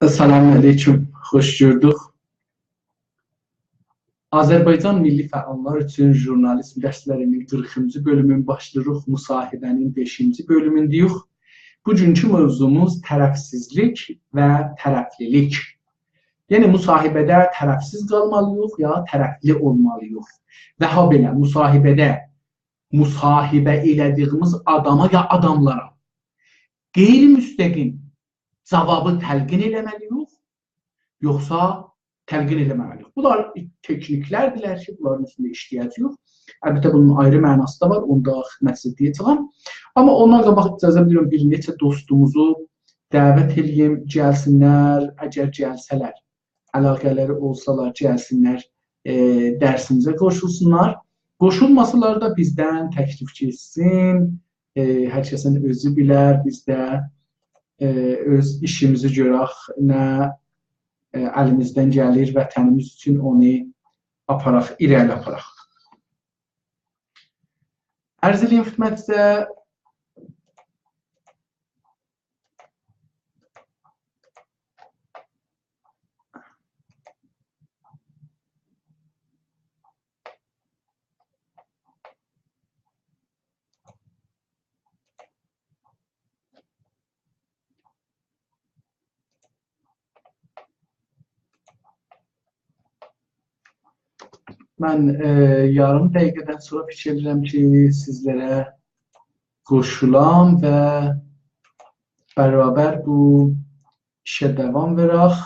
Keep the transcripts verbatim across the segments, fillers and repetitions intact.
سلام علیکم، خوش گؤردوک. آذربایجان میللی فعاللار اوچون ژورنالیزم درسلری‌نین قیرخینجی بؤلومون باشلاییریق، مصاحبه‌نین بئشینجی بؤلومونده‌ییک. بوگونکو موضوعوموز طرفسیزلیک و طرفلیلیک. یعنی مصاحبه‌ده طرفسیز قالمالی‌ییق یا طرفلی اولمالی‌ییق. و هابئله مصاحبه‌ده مصاحبه ائله‌دیییمیز آداما یا آداملارا غیر مستقیم جاوابی تلقین ائله‌مه‌لی‌ییک، یوخسا تلقین ائله‌مه‌مه‌لی‌ییک. بونلار تکنیکلردیرلر کی، بونلارین اوستونده ایشله‌یه‌جه‌ییک. البته، بونون آیری معناسی دا وار، اونو دا خدمتینیزه دئیه‌جه‌یم. آمما اوندان قاباق اجازه وئرین، بیر نئچه دوستوموزو دعوت ائله‌ییم، گلسینلر، اگر گلسه‌لر، علاقه‌لری اولسالار، گلسینلر، ائ، درسیمیزه قوشولسونلار. قوشولماسالار دا بیزدن تکلیف کئچسین. ائ، هر کسین اؤزو بیلر، بیز ده، ائ، اؤز ایشیمیزی گؤرک، نه، ائ، الیمیزدن گلیر، وطنیمیز اوچون اونو آپاراق، ایره‌لی آپاراق. عرض ائله‌ییم خدمتینیزه، من، ائ، یاریم دقیقه‌دن سونرا فیکیر ائدیرم کی، سیزلره قوشولام و برابر بو ایشه داوام وئرک.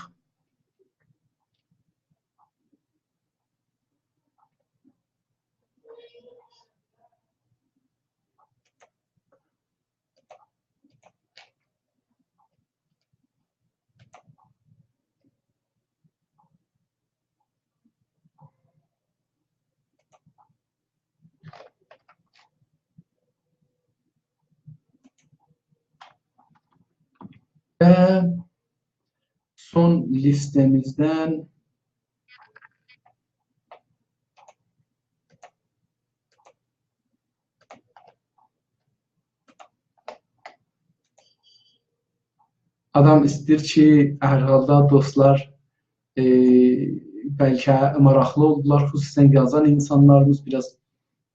و سون لیسته‌میزدن آدام ایسته‌ییر کی، هر حالدا دوستلار، ائ، بلکه ماراقلی اولدولار، خصوصاً یازان اینسانلاریمیز بیر آز،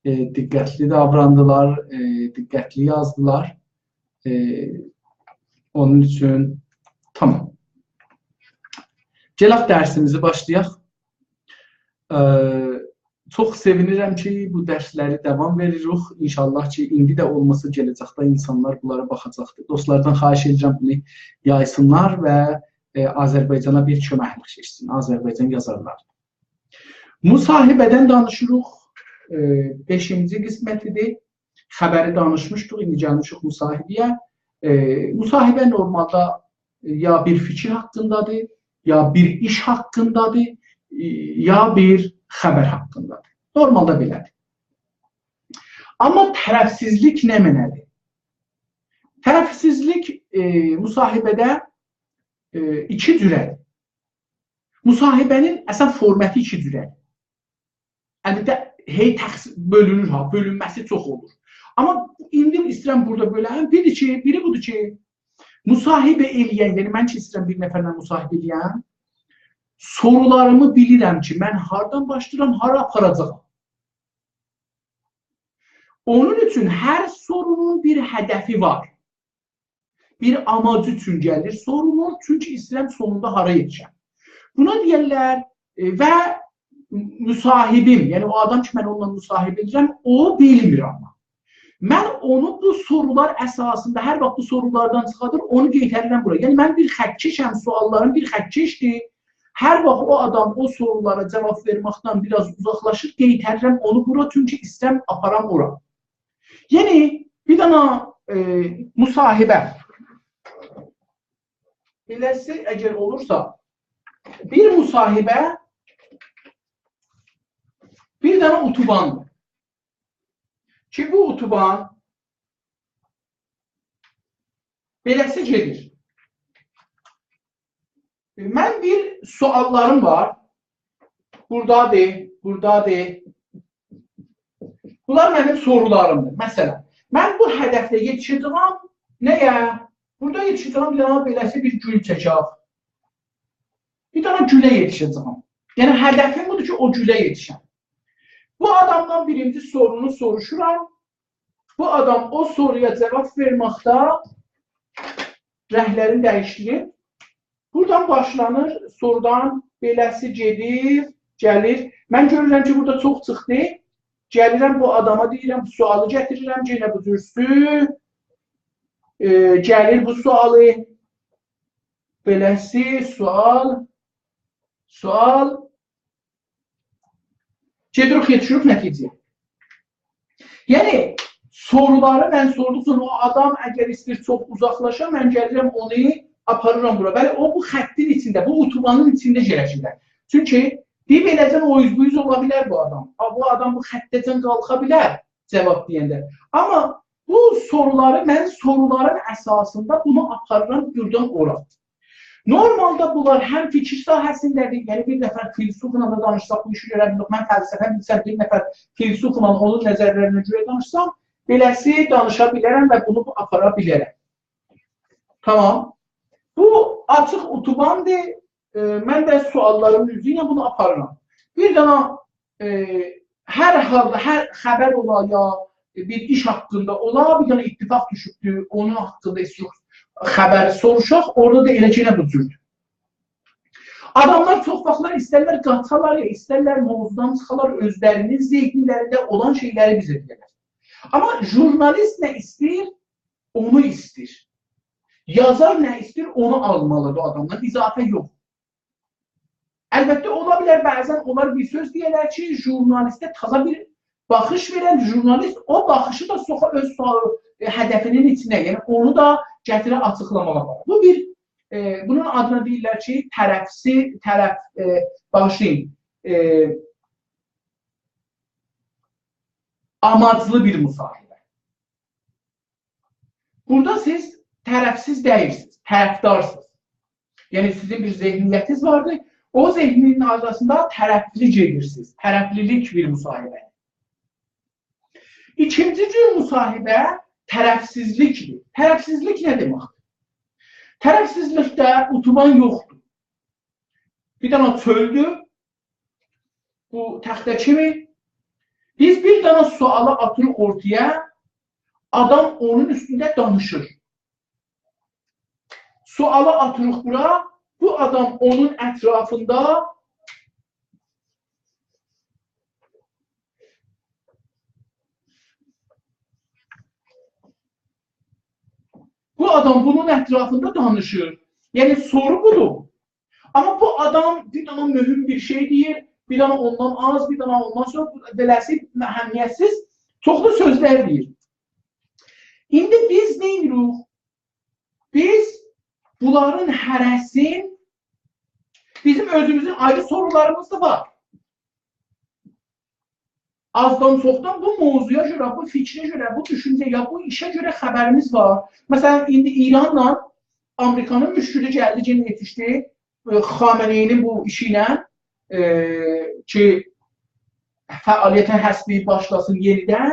ائ، دقتلی داوراندیلار، ائ، دقتلی یازدیلار. ائ، اونون اوچون تامام. گلک درسیمیزی باشلایاق. ائ، چوخ سئوینیرم کی، بو درسلری داوام وئریریک. ان‌شاءالله کی، ایندی ده اولماسا، گله‌جکده اینسانلار بونلارا باخاجاقدیر. دوستلاردان خواهش ائدیرم، بونو یایسینلار و، ائ، آذربایجانا بیر کؤمکلیک کئچسین، آذربایجان یازارلاری. مصاحبه‌دن دانیشیریق. ائ، بئشینجی قسمتیدیر. خبری دانیشمیشدیق، ایندی گلمیشیک مصاحبه‌یه. ائ، مصاحبه نورمالدا یا بیر فیکیر حاقیندادیر، یا بیر ایش حاقیندادیر، ائ، یا بیر خبر حاقیندادیر. نورمالدا بئله‌دیر. آمما طرفسیزلیک نمنه‌دیر؟ طرفسیزلیک، ائ، مصاحبه‌ده، ائ، ایکی جوره‌دیر. مصاحبه‌نین اصلاً فورماتی ایکی جوره‌دیر. البته، هئی تقس-، بؤلونور ها، بؤلونمه‌سی چوخ اولور. آمما ایندی ایسته‌ییرم بورادا بؤله‌م. بیری کی، بیری بودور کی، مصاحبه ائله‌ین، یعنی من کی ایسته‌ییرم بیر نفرله مصاحبه ائله‌یم، سورولاریمی بیلیرم کی، من هاردان باشلاییرام، هارا آپاراجاغام. اونون اوچون هر سورونون بیر هدفی وار. بیر آماج اوچون گلیر سورولور، چونکی ایسته‌ییرم سونوندا هارا یئتیشم. بونا دئیرلر، ائ، و مصاحبیم، یعنی او آدام کی، من اونونلا مصاحبه ائدیرم، او بیلمیر آمما. من اونو بو سورولار اساسیندا، هر واخت بو سورولاردان چیخادیر، اونو قئیتریرم بورا. یعنی من بیر خط‌کشم، سؤاللاریم بیر خط‌کشدیر. هر واخت او آدام او سورولارا جاواب وئرمکدن بیر آز اوزاقلاشیر، قئیتریرم اونو بورا، چونکی ایسته‌ییرم آپارام اورا. یعنی، بیر دنه، ائ، مصاحبه. بئله‌سی اگر اولورسا، بیر مصاحبه بیر دنه اتوباندیر. کی، بو اتوبان بئله‌سی گئدیر. من بیر سؤاللاریم وار. بورادادیر، بورادادیر. بونلار منیم سورولاریمدیر. مثلا، من بو هدفده یئتیشه‌جه‌یم نه‌یه؟ بورادا یئتیشه‌جه‌یم، بیر دنه بئله‌سی بیر گول چکک. بیر دنه گوله یئتیشه‌جه‌یم. یعنی هدفیم بودور کی، او گوله یئتیشم. بو آدامدان بیرینجی سورونو سوروشورام. بو آدام او سورویا جاواب وئرمکده رنگلرینی دییشدیریب. بورادان باشلانیر، سورودان بئله‌سی گئدیر، گلیر. من گؤرورم کی، بورادا چوخ چیخدی. گلیرم بو آداما دئییرم، بو سؤالی گتیریرم، یئنه بو جور سو-، ائ، گلیر بو سؤالی، بئله‌سی، سؤال، سؤال. گئدیریک، یئتیشیریک نتیجه‌یه. یعنی، سورولاری من سوردوقجا او آدام اگر ایسته‌ییر چوخ اوزاقلاشا، من گلیرم اونو آپاریرام بورا. بلی، او بو خطین ایچینده، بو اتوبانین ایچینده گرکیرلر. چونکی دئییب ائله‌جن او اوز بو اوز اولا بیلر بو آدام. آ، بو آدام بو خطه‌جن قالخا بیلر جاواب دئینده. آمما بو سورولاری، من سورولارین اساسیندا بونو آپاریرام بورادان اورا. نورمالدا بونلار هم فیکیر ساحه‌سینده‌دیر، یعنی بیر نفر فیلسوفلا دا دانیشساق بو ایشی گؤره بیلیریک. من فلسفه بیلسم، بیر نفر فیلسوفلا اونون نظرلرینه گؤره دانیشسام، بئله‌سی دانیشا بیلرم و بونو آپارا بیلرم. تامام. بو آچیق اتوباندیر. ائ، من ده سؤاللاریم اوزو ایله بونو آپاریرام. بیر دنه، ائ، هر حالدا، هر خبر اولا یا بیر ایش حاقیندا اولا، بیر دنه اتفاق دوشوبدور، اونون حاقیندا ایسته‌ییریک خبری سوروشاق، اورادا دا ائله کی، ائله بو جوردور. آداملار چوخ واختلار ایسترلر قاچالار، یا ایسترلر موضوعدان چیخالار، اؤزلرینین ذهنلرینده اولان شئیلری بیزه دئیه‌لر. آمما ژورنالیست نه ایسته‌ییر؟ اونو ایسته‌ییر. یازار نه ایسته‌ییر، اونو آلمالیدیر آدامدان، اضافه یوخ. البته، اولا بیلر، بعضا اونلار بیر سؤز دئیه‌لر کی، ژورنالیسته تازا بیر باخیش وئرن، ژورنالیست او باخیشی دا سوخا اؤز سؤال، ائ، هدفینین ایچینه، یعنی اونو دا گتیره آچیقلاماغا باخیر. بو بیر، ائ، بونون آدینا دئییرلر کی، طرفسی-، طرف، ائ، باغیشلایین، ائ، آماجلی بیر مصاحبه. بورادا سیز طرفسیز دئییلسینیز، طرفدارسینیز. یعنی سیزین بیر ذهنیتینیز واردیر، او ذهنین آراسیندا طرفلی گئدیرسینیز. طرفلیلیک بیر مصاحبه. ایکینجی جور مصاحبه طرفسیزلیکدیر. طرفسیزلیک نه دئمکدیر؟ طرفسیزلیکده اتوبان یوخدور. بیر دنه چؤلدور. بو تخته کیمی. بیز بیر دنه سؤالی آتیریق اورتایا، آدام اونون اوستونده دانیشیر. سؤالی آتیریق بورا، بو آدام اونون اطرافیندا، بو آدام بونون اطرافیندا دانیشیر. یعنی، سورو بودور. آمما بو آدام بیر دنه مهم بیر شئی دئییر، بیر دنه اوندان آز، بیر دنه اوندان چوخ، بئله‌سی اهمیت‌سیز، چوخلو سؤزلر دئییر. ایندی بیز نه ائدیریک؟ بیز بونلارین هره‌سین، بیزیم اؤزوموزون آیری سورولاریمیز دا وار. آزدان چوخدان بو موضوعا گؤره، بو فیکره گؤره، بو دوشونجه‌یه، بو ایشه گؤره خبریمیز وار. مثلا، ایندی ایرانلا آمریکانین مشکلی گلدی، یئنه یئتیشدی. ائ، خامنه‌ای‌نین بو ایشی ایله، ائ، کی، فعالیته هسته‌ای باشلاسین یئنیدن.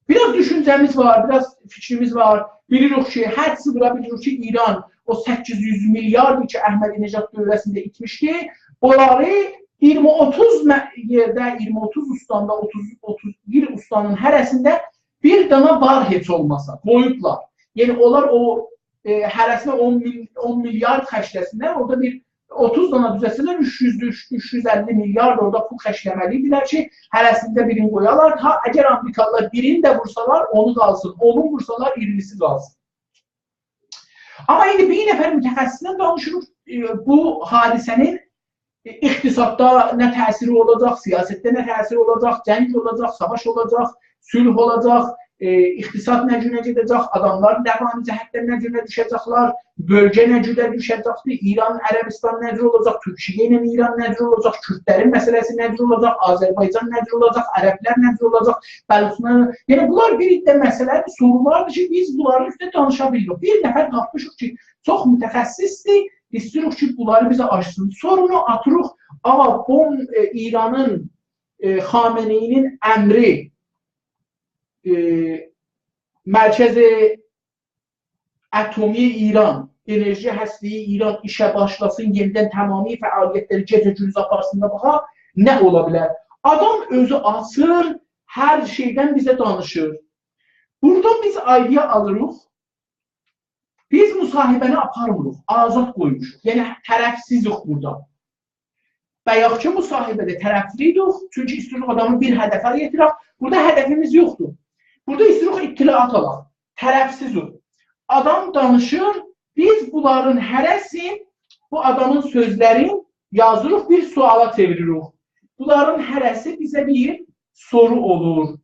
بیر آز دوشونجه‌میز وار، بیر آز فیکریمیز وار. بیلیریک کی، هر چیزی بورا بیلیریک کی، ایران او سککیز یوز میلیارد کی، احمدی‌نژاد دوره‌سینده ایتمیشدی، اونلاری ایگیرمی اوتوز مه-، یئرده، ایگیرمی اوتوز اوستاندا، اوتوز، اوتوز بیر اوستانین هره‌سینده بیر دانا وار هئچ اولماسا، قویوبلار. یعنی، اونلار او، ائ، هره‌سینه اون مین، اون میلیارد خرجله‌سینلر، اورادا بیر اوتوز دانا دوزلتسه‌لر، اوچ یوز، اوچ یوز اللی میلیارد اورادا پول خرجله‌مه‌لی ایدیلر کی، هره‌سینده بیرینی قویالار. ها، اگر آمریکالیلار بیرینی ده وورسالار، اونو قالسین. اونون وورسالار، ایگیرمیسی قالسین. آمما ایندی بیر نفر متخصصله دانیشیریق، ائ، بو حادثه‌نین، ائ، اقتصاددا نه تأثیری اولاجاق، سیاستده نه تأثیری اولاجاق، جنگ اولاجاق، ساواش اولاجاق، صلح اولاجاق، ائ، اقتصاد نه گونه گئده‌جک، آداملار روانی جهتدن نه گونه دوشه‌جکلر، بؤلگه نه گونه دوشه‌جکدیر، ایران، عربستان نه جور اولاجاق، تورکیه ایله ایران نه جور اولاجاق، کوردلرین مسئله‌سی نه جور اولاجاق، آذربایجان نه جور اولاجاق، عربلر نه جور اولاجاق، بلوچستان، یعنی بونلار بیر عده مسئله‌دیر، سورولاردیر کی، بیز بونلارین اوستونده دانیشا بیلیریک. بیر نفر تاپمیشیق کی، چوخ متخصصدیر، ایسته‌ییریک کی، بونلاری بیزه آچسین. سورونو آتیریق، آغا، بو، ائ، ایرانین، ائ، خامنه‌ای‌نین امری، ائ، مرکز اتمی ایران، انرژی هسته‌ای ایران ایشه باشلاسین، یئنیدن تمامی فعالیت‌لری گئجه گوندوز آپارسین قاباغا، نه اولا بیلر؟ آدام اؤزو آچیر، هر شئیدن بیزه دانیشیر. بورادا بیز آیدیا آلیریق، بیز مصاحبه‌نی آپارمیریق، آزاد قویموشوق. یعنی طرفسیزیک بورادا. بایاقکی مصاحبه‌ده طرفلی ایدیک، چونکی ایسته‌ییریک آدامی بیر هدفه یئتیرک. بورادا هدفیمیز یوخدور. بورادا ایسته‌ییریک اطلاعات آلاق. طرفسیزیک. آدام دانیشیر، بیز بونلارین هره‌سین، بو آدامین سؤزلرین یازیریق، بیر سؤالا چئویریریک. بونلارین هره‌سی بیزه بیر سورو اولور.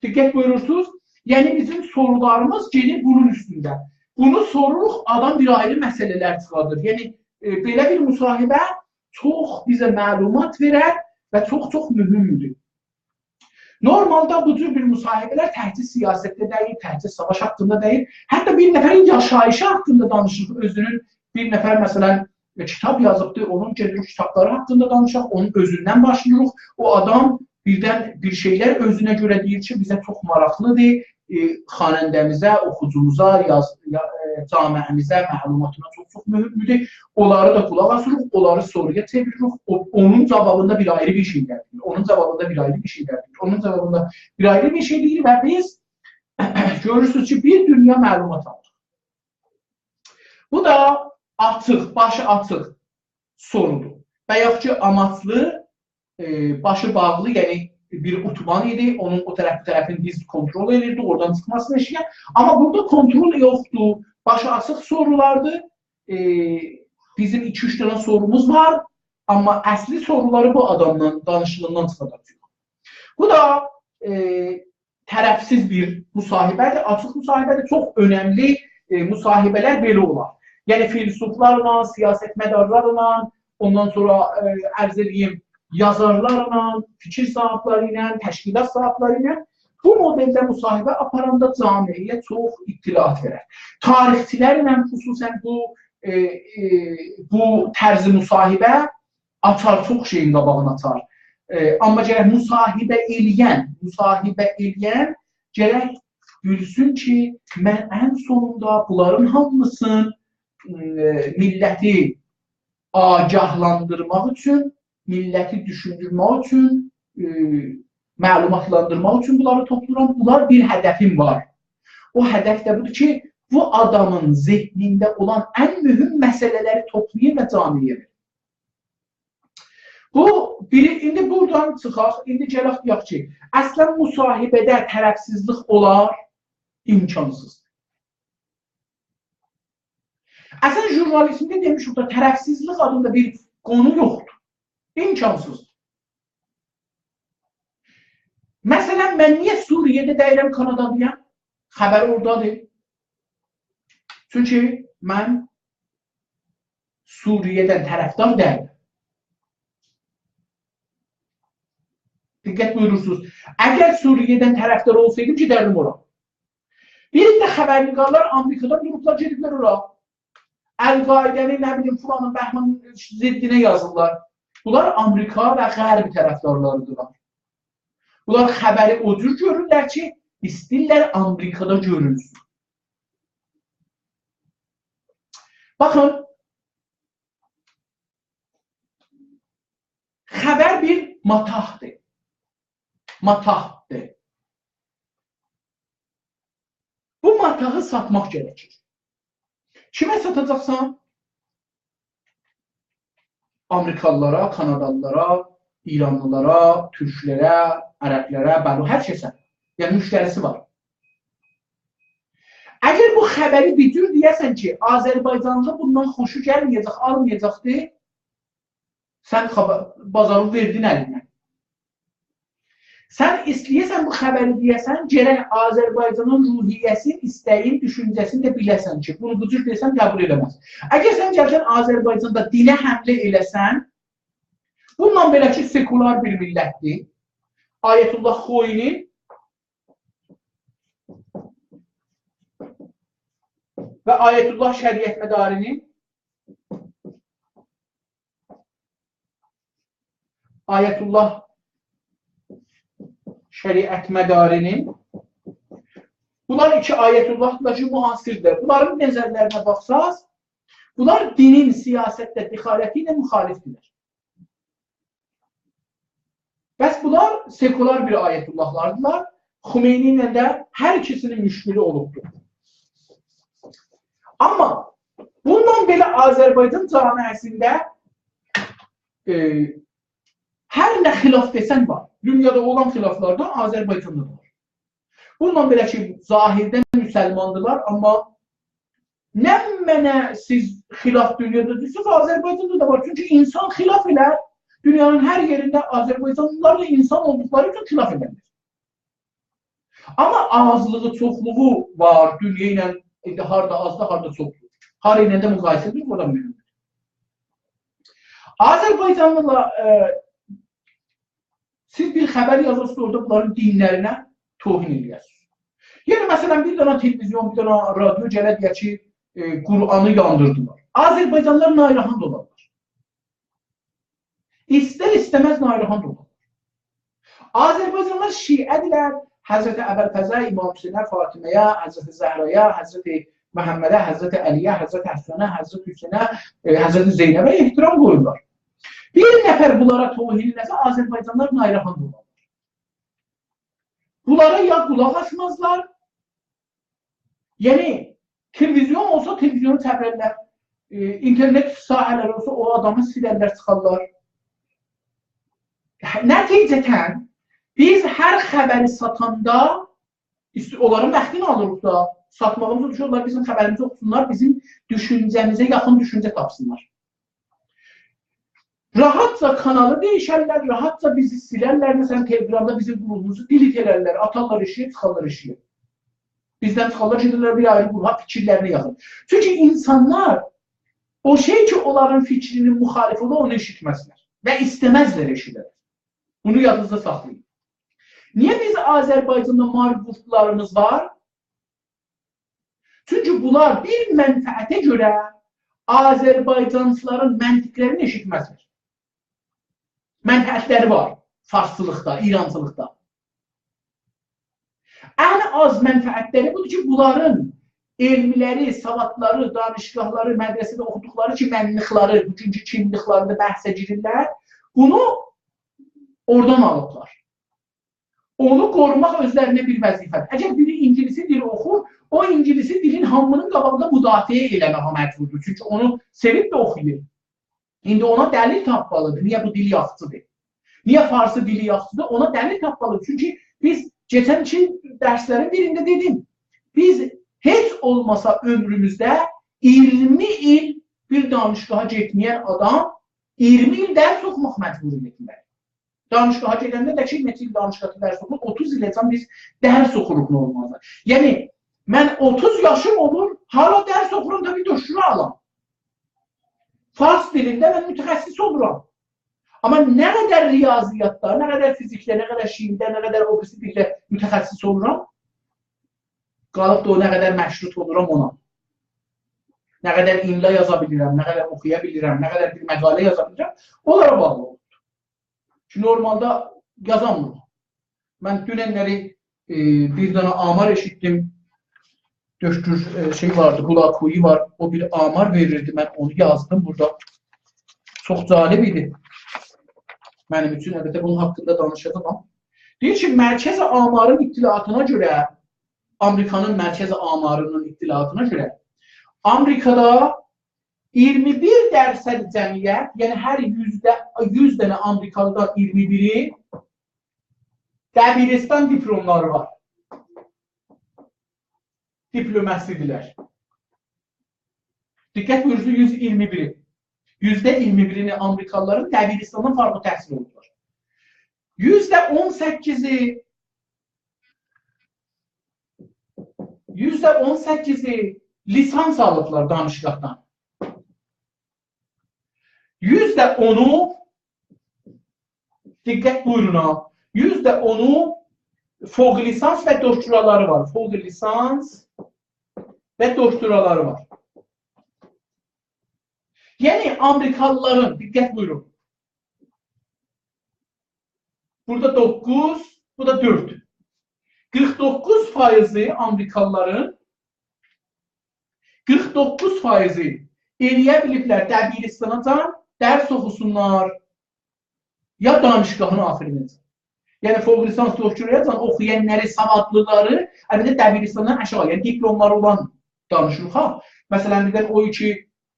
دقت بویورورسونوز؟ یعنی بیزیم سورولاریمیز گئدیر بونون اوستونده. بونو سوروروق، آدام بیر آیری مسئله‌لر چیخاردیر. یعنی، ائ، بئله بیر مصاحبه چوخ بیزه معلومات وئرر و چوخ-چوخ مهمدور. نورمالدا بو جور بیر مصاحبه‌لر تکجه سیاستده دئییل، تکجه ساواش حاقیندا دئییل، حتی بیر نفرین یاشاییشی حاقیندا دانیشیر، اؤزونون، بیر نفر، مثلا، کیتاب یازیبدی، اونون گئدیریک کیتابلاری حاقیندا دانیشاق، اونون اؤزوندن باشلاییریق. او آدام بیردن بیر شئیلر اؤزونه گؤره دئییر کی، بیزه چوخ ماراقلیدیر، ائ، خواننده‌میزه، اوخوجوموزا، یاز-، یا-، ائ، جامعه‌میزه، معلوماتینا چوخ-چوخ مهمدور. اونلاری دا قولاق آسیریق، اونلاری سورویا چئویریریک. او، اونون جاوابیندا بیر آیری بیر شئی دئییر، اونون جاوابیندا بیر آیری بیر شئی دئییر، اونون جاوابیندا بیر آیری بیر شئی دئییر و بیز گؤرورسونوز کی، بیر دونیا معلومات آلیریق. بو دا آچیق، باشی آچیق سورودور. و یاخود کی، آماجلی، ائ، باشی باغلی، یعنی بیر اوتومان ایدی، اونون او طرف، بو طرفین بیز کنترل ائدیردیک، اورادان چیخماسین ائشیگه. آمما بورادا کنترل یوخدور، باشی آچیق سورولاردیر. ائ، بیزیم ایکی-اوچ دنه سوروموز وار، آمما اصلی سورولاری بو آدامدان، دانیشیغیندان چیخاجاق. بو دا، ائ، طرفسیز بیر مصاحبه‌دیر، آچیق مصاحبه‌دیر. چوخ اؤنملی، ائ، مصاحبه‌لر بئله اولار. یعنی فیلسوفلارلا، سیاستمدارلارلا، اوندان سونرا، ائ، عرض ائدییم، یازارلارلا، فیکیر صاحیبلری ایله، تشکیلات صاحیبلری ایله بو مدلده مصاحبه آپاراندا جامعه‌یه چوخ اطلاعات وئرر. تاریخچیلرله خصوصا بو، ائ، ائ، بو طرز مصاحبه آچار، چوخ شئیین قاباغینی آچار. ائ، آمما گرک مصاحبه ائله‌ین، مصاحبه ائله‌ین گرک بیلسین کی، من ان سونوندا بونلارین هامیسین، ائ، میللتی آگاهلاندیرماق اوچون، میللتی دوشوندورمک اوچون، ائ، معلوماتلاندیرماق اوچون بونلاری توپلاییرام. بونلار بیر هدفیم وار. او هدف ده بودور کی، بو آدامین ذهنینده اولان ان مهم مسئله‌لری توپلاییم و جامعه‌یه وئریم. بو، بیری، ایندی بورادان چیخاق، ایندی گلک دئیک کی، اصلا مصاحبه‌ده طرفسیزلیک اولار؟ امکانسیز. اصلا ژورنالیزمده دئمیشیک دا، طرفسیزلیک آدیندا بیر قونو یوخدور. امکانسیز. مثلا، من نییه سوریه‌ده دئییرم کانادالی‌یام؟ خبر اورادادیر. چونکی من سوریه‌دن طرفدار دئییلم. دقت بویورورسونوز. اگر سوریه‌دن طرفدار اولسایدیم، گئدردیم اورا. بیر عده خبرنگارلار آمریکادان دوروبلار، گئدیبلر اورا. القاعده‌نین، نه بیلیم، فلانین، بهمانین ضدینه یازیرلار. بونلار آمریکا و غرب طرفدارلاریدیرلار. بونلار خبری او جور گؤرورلر کی، ایسته‌ییرلر آمریکادا گؤرونسون. باخین، خبر بیر متاعدیر. متاعدیر. بو متاعی ساتماق گرکیر. کیمه ساتاجاقسان؟ آمریکالیلارا، کانادالیلارا، ایرانلیلارا، تورکلره، عربلره، بلو، هر کسه. یعنی، مشتری‌سی وار. اگر بو خبری بیر جور دئیه‌سن کی، آذربایجانلی بوندان خوشو گلمه‌یه‌جک، آلمایاجاقدیر، سن خبر، بازاری وئردین الیندن. سن ایسته‌یه‌سن بو خبری دئیه‌سن، گرک آذربایجانین روحیه‌سین، ایسته‌یین، دوشونجه‌سینی ده بیله‌سن کی، بونو بو جور دئسن، قبول ائله‌مز. اگر سن گلسن آذربایجاندا دینه حمله ائله‌سن، بونونلا بئله کی، سکولار بیر میللتدیر. آیت‌الله خومینی و آیت‌الله شریعتمداری‌نین، آیت‌الله شریعتمداری‌نین بونلار ایکی آیت‌الله‌دیرلار کی، معاصردیر. بونلارین نظرلرینه باخساز، بونلار دینین سیاستده دخالتی ایله مخالفدیرلر. پس بونلار سکولار بیر آیت‌الله‌لاردیلار. خمینی ایله ده هر ایکیسینین مشکلی اولوبدور. آمما بونونلا بئله آذربایجان جامعه‌سینده، ائ، هر نه خلاف دئسن وار. دونیادا اولان خلافلاردان آذربایجاندا دا وار. بونونلا بئله کی، ظاهرده مسلماندیلار، آمما نمنه سیز خلاف دونیادا دئییرسینیز، آذربایجاندا دا وار. چونکی اینسان خلاف ائلر، دونیانین هر یئرینده آذربایجانلیلار دا اینسان اولدوقلاری اوچون خلاف ائدرلر. آمما آزلیغی، چوخلوغو وار، دونیا ایله ایندی هاردا آزدیر، هاردا چوخدور. هارا ایله ده مقایسه ائدیب، اورادان بیلینمیر. آذربایجانلیلار، ائ، سیز بیر خبر یازیرسینیز، اورادا بونلارین دینلرینه توهین ائله‌یه‌سینیز. یعنی، مثلا، بیر دنه تلویزیون، بیر دنه رادیو گله دئیه کی، ائ، قرآنی یاندیردیلار. آذربایجانلیلار ناراحت اولارلار. ایستر-ایسته‌مز ناراحت اولارلار. آذربایجانلیلار شیعه‌دیرلر، حضرت ابوالفضله، امام حسینه، فاطمه‌یه، حضرت زهرایا، حضرت محمده، حضرت علی‌یه، حضرت حسنه، حضرت حسینه، ائ، حضرت زینبه احترام قویورلار. بیر نفر بونلارا توهین ائله‌سه، آذربایجانلیلار ناراحت اولارلار. بونلارا یا قولاق آسمازلار، یعنی، تلویزیون اولسا، تلویزیونو چئویررلر. ائ، اینترنت ساحه‌لری اولسا، او آدامی سیلرلر، چیخارلار. هه، نتیجتا، بیز هر خبری ساتاندا، ایست-، اونلارین واختینی آلیریق دا، ساتماغیمیز اوچون اونلار بیزیم خبریمیزی اوخوسونلار، بیزیم دوشونجه‌میزه یاخین دوشونجه تاپسینلار. راحتجا کانالی دییشرلر، راحتجا بیزی سیلرلر. مثلا، تلگرامدا بیزیم گروپوموزو دیلیت ائلرلر، آتارلار ائشیگه، چیخارلار ائشیگه. بیزدن چیخارلار، گئدرلر بیر آیری گروپا، فیکیرلرینه یاخین. چونکی اینسانلار او شئی کی، اونلارین فیکرینین مخالف اولور، اونو ائشیتمزلر. و ایسته‌مزلر ائشیده‌لر. بونو یادینیزدا ساخلایین. نییه بیز آذربایجاندا مار قوردلاریمیز وار؟ چونکی بونلار بیر منفعته گؤره آذربایجانچیلارین منطقلرینی ائشیتمزلر. منفعتلری وار فارسچیلیقدا، ایرانچیلیقدا. ان آز منفعتلری بودور کی، بونلارین علملری، سوادلاری، دانشگاهلاری، مدرسه‌ده اوخودوقلاری کی، منطقلری، بوگونکو کیملیکلرینده بحثه گیریرلر، بونو اورادان آلیبلار. اونو قوروماق اؤزلرینه بیر وظیفه‌دیر. اگر بیری اینگیلیسی دیلی اوخور، او اینگیلیسی دیلین هامینین قاباغیندا مدافعه ائله‌مه‌یه مجبوردور. چونکی اونو سئویب ده اوخویور. ایندی اونا دلیل تاپمالیدیر. نییه بو دیل یاخچیدیر؟ نییه فارسی دیلی یاخچیدیر؟ اونا دلیل تاپمالیدیر. چونکی بیز کئچنکی درسلرین بیرینده دئدیم، بیز هئچ اولماسا عؤمروموزده اییرمی ایل بیر دانشگاها گئتمه‌ین آدام اییرمی ایل درس اوخوماق مجبوریتینده. دانشگاها گئدنده ده کی، نئچه ایل دانشگاهدا درس اوخویور، اوتوز ایله‌جن بیز درس اوخوروق نورمالدا. یعنی، من اوتوز یاشیم اولور، هله درس اوخورام، دا بیر دکترا آلام. فارس دیلینده من متخصص اولورام. آمما نه قدر ریاضیاتدا، نه قدر فیزیکده، نه قدر شیمیده، نه قدر او بیریسی دیلده متخصص اولورام، قالیب دا او نه قدر مشروط اولورام اونا. نه قدر املا یازا بیلیرم، نه قدر اوخویا بیلیرم، نه قدر بیر مقاله یازا بیلیرم، اونلارا باغلی اولور. کی، نورمالدا یازامیرام. من دوننلری، ائ، بیر دنه آمار ائشیتدیم. دکتر، ائ، شئی واردی، هولاکویی وار. او بیر آمار وئریردی، من اونو یازدیم بورادا. چوخ جالب ایدی منیم اوچون. البته، بونون حاقیندا دانیشاجاغام. دئییر کی، مرکز آمارین اطلاعاتینا گؤره، آمریکانین مرکز آماری‌نین اطلاعاتینا گؤره، آمریکادا اییرمی بیر درصد جمعیت، یعنی هر یوزده، یوز دنه آمریکالیدان اییرمی بیری دبیرستان دیپلملاری وار. دیپلماسی‌دیرلر. دقت بویورورسونوز، یوز اییرمی بیری. یوزده اییرمی بیرینی آمریکالیلارین دبیرستاندان فارغ‌التحصیل اولوبلار. یوزده اون سککیزی، یوزده اون سککیزی لیسانس آلیبلار دانشگاهدان. یوزده اونو، دقت بویورون ها، یوزده اونو فوق لیسانس و دکترالاری وار. فوق لیسانس و دکترالاری وار. یعنی، آمریکالیلارین، دقت بویورون، بورادا دوققوز، بو دا دؤرد. قیرخ دوققوز فایضی آمریکالیلارین، قیرخ دوققوز فایضی ائلیه بیلیبلر دبیرستاناجان درس اوخوسونلار، یا دانشگاهین آخیریناجان. یعنی فوق لیسانس، دکتراجان اوخویانلاری، سوادلیلاری، البته دبیرستاندان آشاغی، یعنی دیپلملاری اولان دانیشیریق ها. مثلا، بیردن او کی،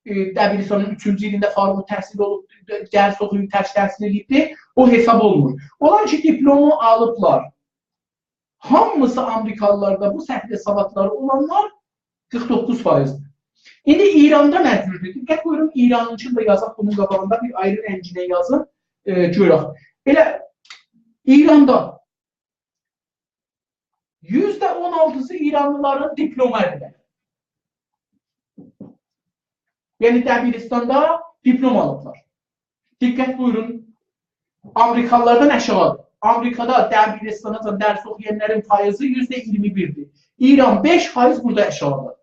ائ، دبیرستانین اوچونجو ایلینده فارغ‌التحصیل اولوب، درس اوخویوب، تک تحصیل ائدیبدی، او حساب اولمور. اولار کی، دیپلمو آلیبلار. هامیسی آمریکالیلاردا بو سطحده سوادلاری اولانلار قیرخ دوققوز فایضدیر. ایندی ایراندا نه جوردور؟ دقت بویورون، ایرانینکینی ده یازاق بونون قاباغیندا، بیر آیری رنگینه یازین، ائ، گؤرک. ائله ایراندا یوزده اون آلتیسی ایرانلیلارین دیپلمودیرلر. یعنی دبیرستاندا دیپلم آلیبلار. دقت بویورون، آمریکالیلاردان آشاغیدیر. آمریکادا دبیرستاناجان درس اوخویانلارین فایضی یوزده اییرمی بیردیر. ایران بئش فایض، بورادا آشاغیدیر.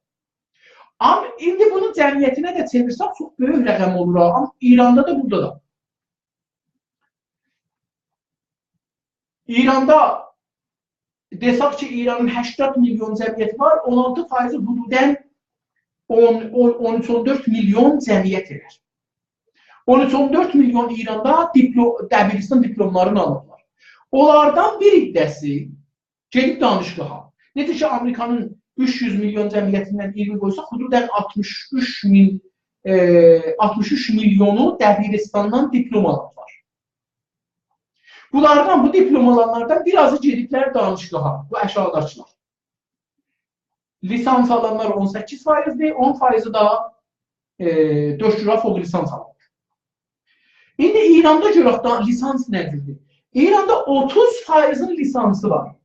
آم-، ایندی بونو جمعیتینه ده چئویرسک، چوخ بؤیوک رقم اولور ها. آمما ایراندا دا، بورادا دا. ایراندا دئسک کی، ایرانین هشتاد میلیون جمعیتی وار، اون آلتی فایضی حدوداً اون، اون، اون اوچ، اون دؤرد میلیون جمعیت ائلر. اون اوچ، اون دؤرد میلیون ایراندا دیپلو-، دبیرستان دیپلملارینی آلیبلار. اونلاردان بیر عده‌سی گئدیب دانشگاها. نئجه کی، آمریکانین اوچ یوز میلیون جمعیتیندن اییرمی قویساق، حدوداً آلتمیش اوچ مین، ائ، آلتمیش اوچ میلیونو دبیرستاندان دیپلم آلیبلار. بونلاردان، بو دیپلم آلانلاردان بیر آزی گئدیبلر دانشگاها، بو آشاغیداکیلار. لیسانس آلانلار اون سککیز فایضدیر، اون فایضی ده، ائ، دکترا، فوق لیسانس آلانلار. ایندی ایراندا گؤرک دا لیسانس نه جوردور؟ ایراندا اوتوز فایضین لیسانسی وار.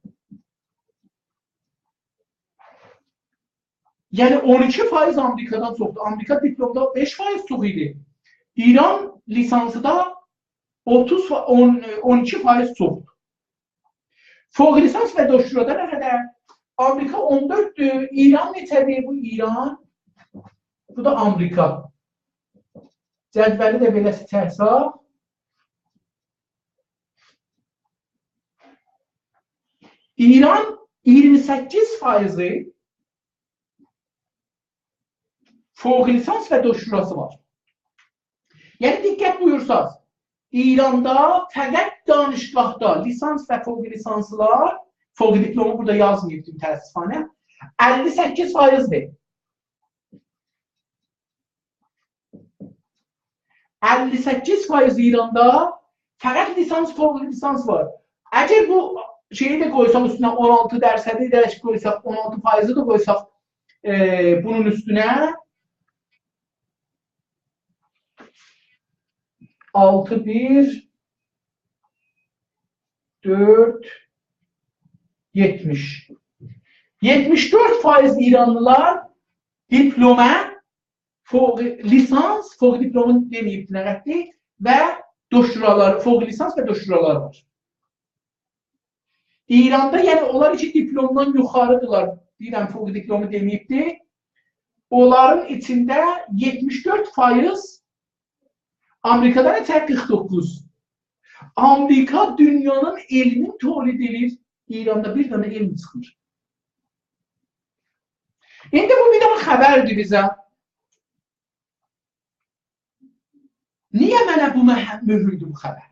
یعنی اون ایکی فایض آمریکادان چوخدور. آمریکا دیپلمدا بئش فایض چوخ ایدی. ایران لیسانسیدا اوتوز فا-، اون، اون ایکی فایض چوخدور. فوق لیسانس و دکترادا نه قدر؟ آمریکا اون دؤرددور، ایران نئچه‌دیر بو ایران؟ بو دا آمریکا. جدولی ده بئله سیچرسک، ایران اییرمی سککیز فایضی فوق لیسانس و دکتراسی وار. یعنی دقت بویورساز، ایراندا فقط دانشگاهدا لیسانس و فوق لیسانسلار، فوق دیپلمو بورادا یازماییبدیم متأسفانه، اللی سککیز فایضدیر. اللی سککیز فایض ایراندا فقط لیسانس، فوق لیسانس وار. اگر بو شئیی ده قویساق اوستونه، اون آلتی درصدی ده قویساق، اون آلتی فایضی ده قویساق، ائ، بونون اوستونه، آلتی، بیر، دؤرد، یئتمیش. یئتمیش دؤرد فایض ایرانلیلار دیپلمه، فوق لیسانس، فوق دیپلمو دئمه‌ییب نه قدر، و دکترالار، فوق لیسانس و دکترالار وار. ایراندا، یعنی اونلار کی دیپلمدان یوخاریدیرلار، دئییرم، فوق دیپلمو دئمه‌ییبدی، اونلارین ایچینده یئتمیش دؤرد فایض، آمریکادا نئچه؟ قیرخ دوققوز. آمریکا دونیانین علمین تولید ائدیر، ایراندا بیر دنه علم چیخمیر. ایندی بو بیر دنه خبردیر بیزه. نییه منه بو مه-، مهمدور بو خبر؟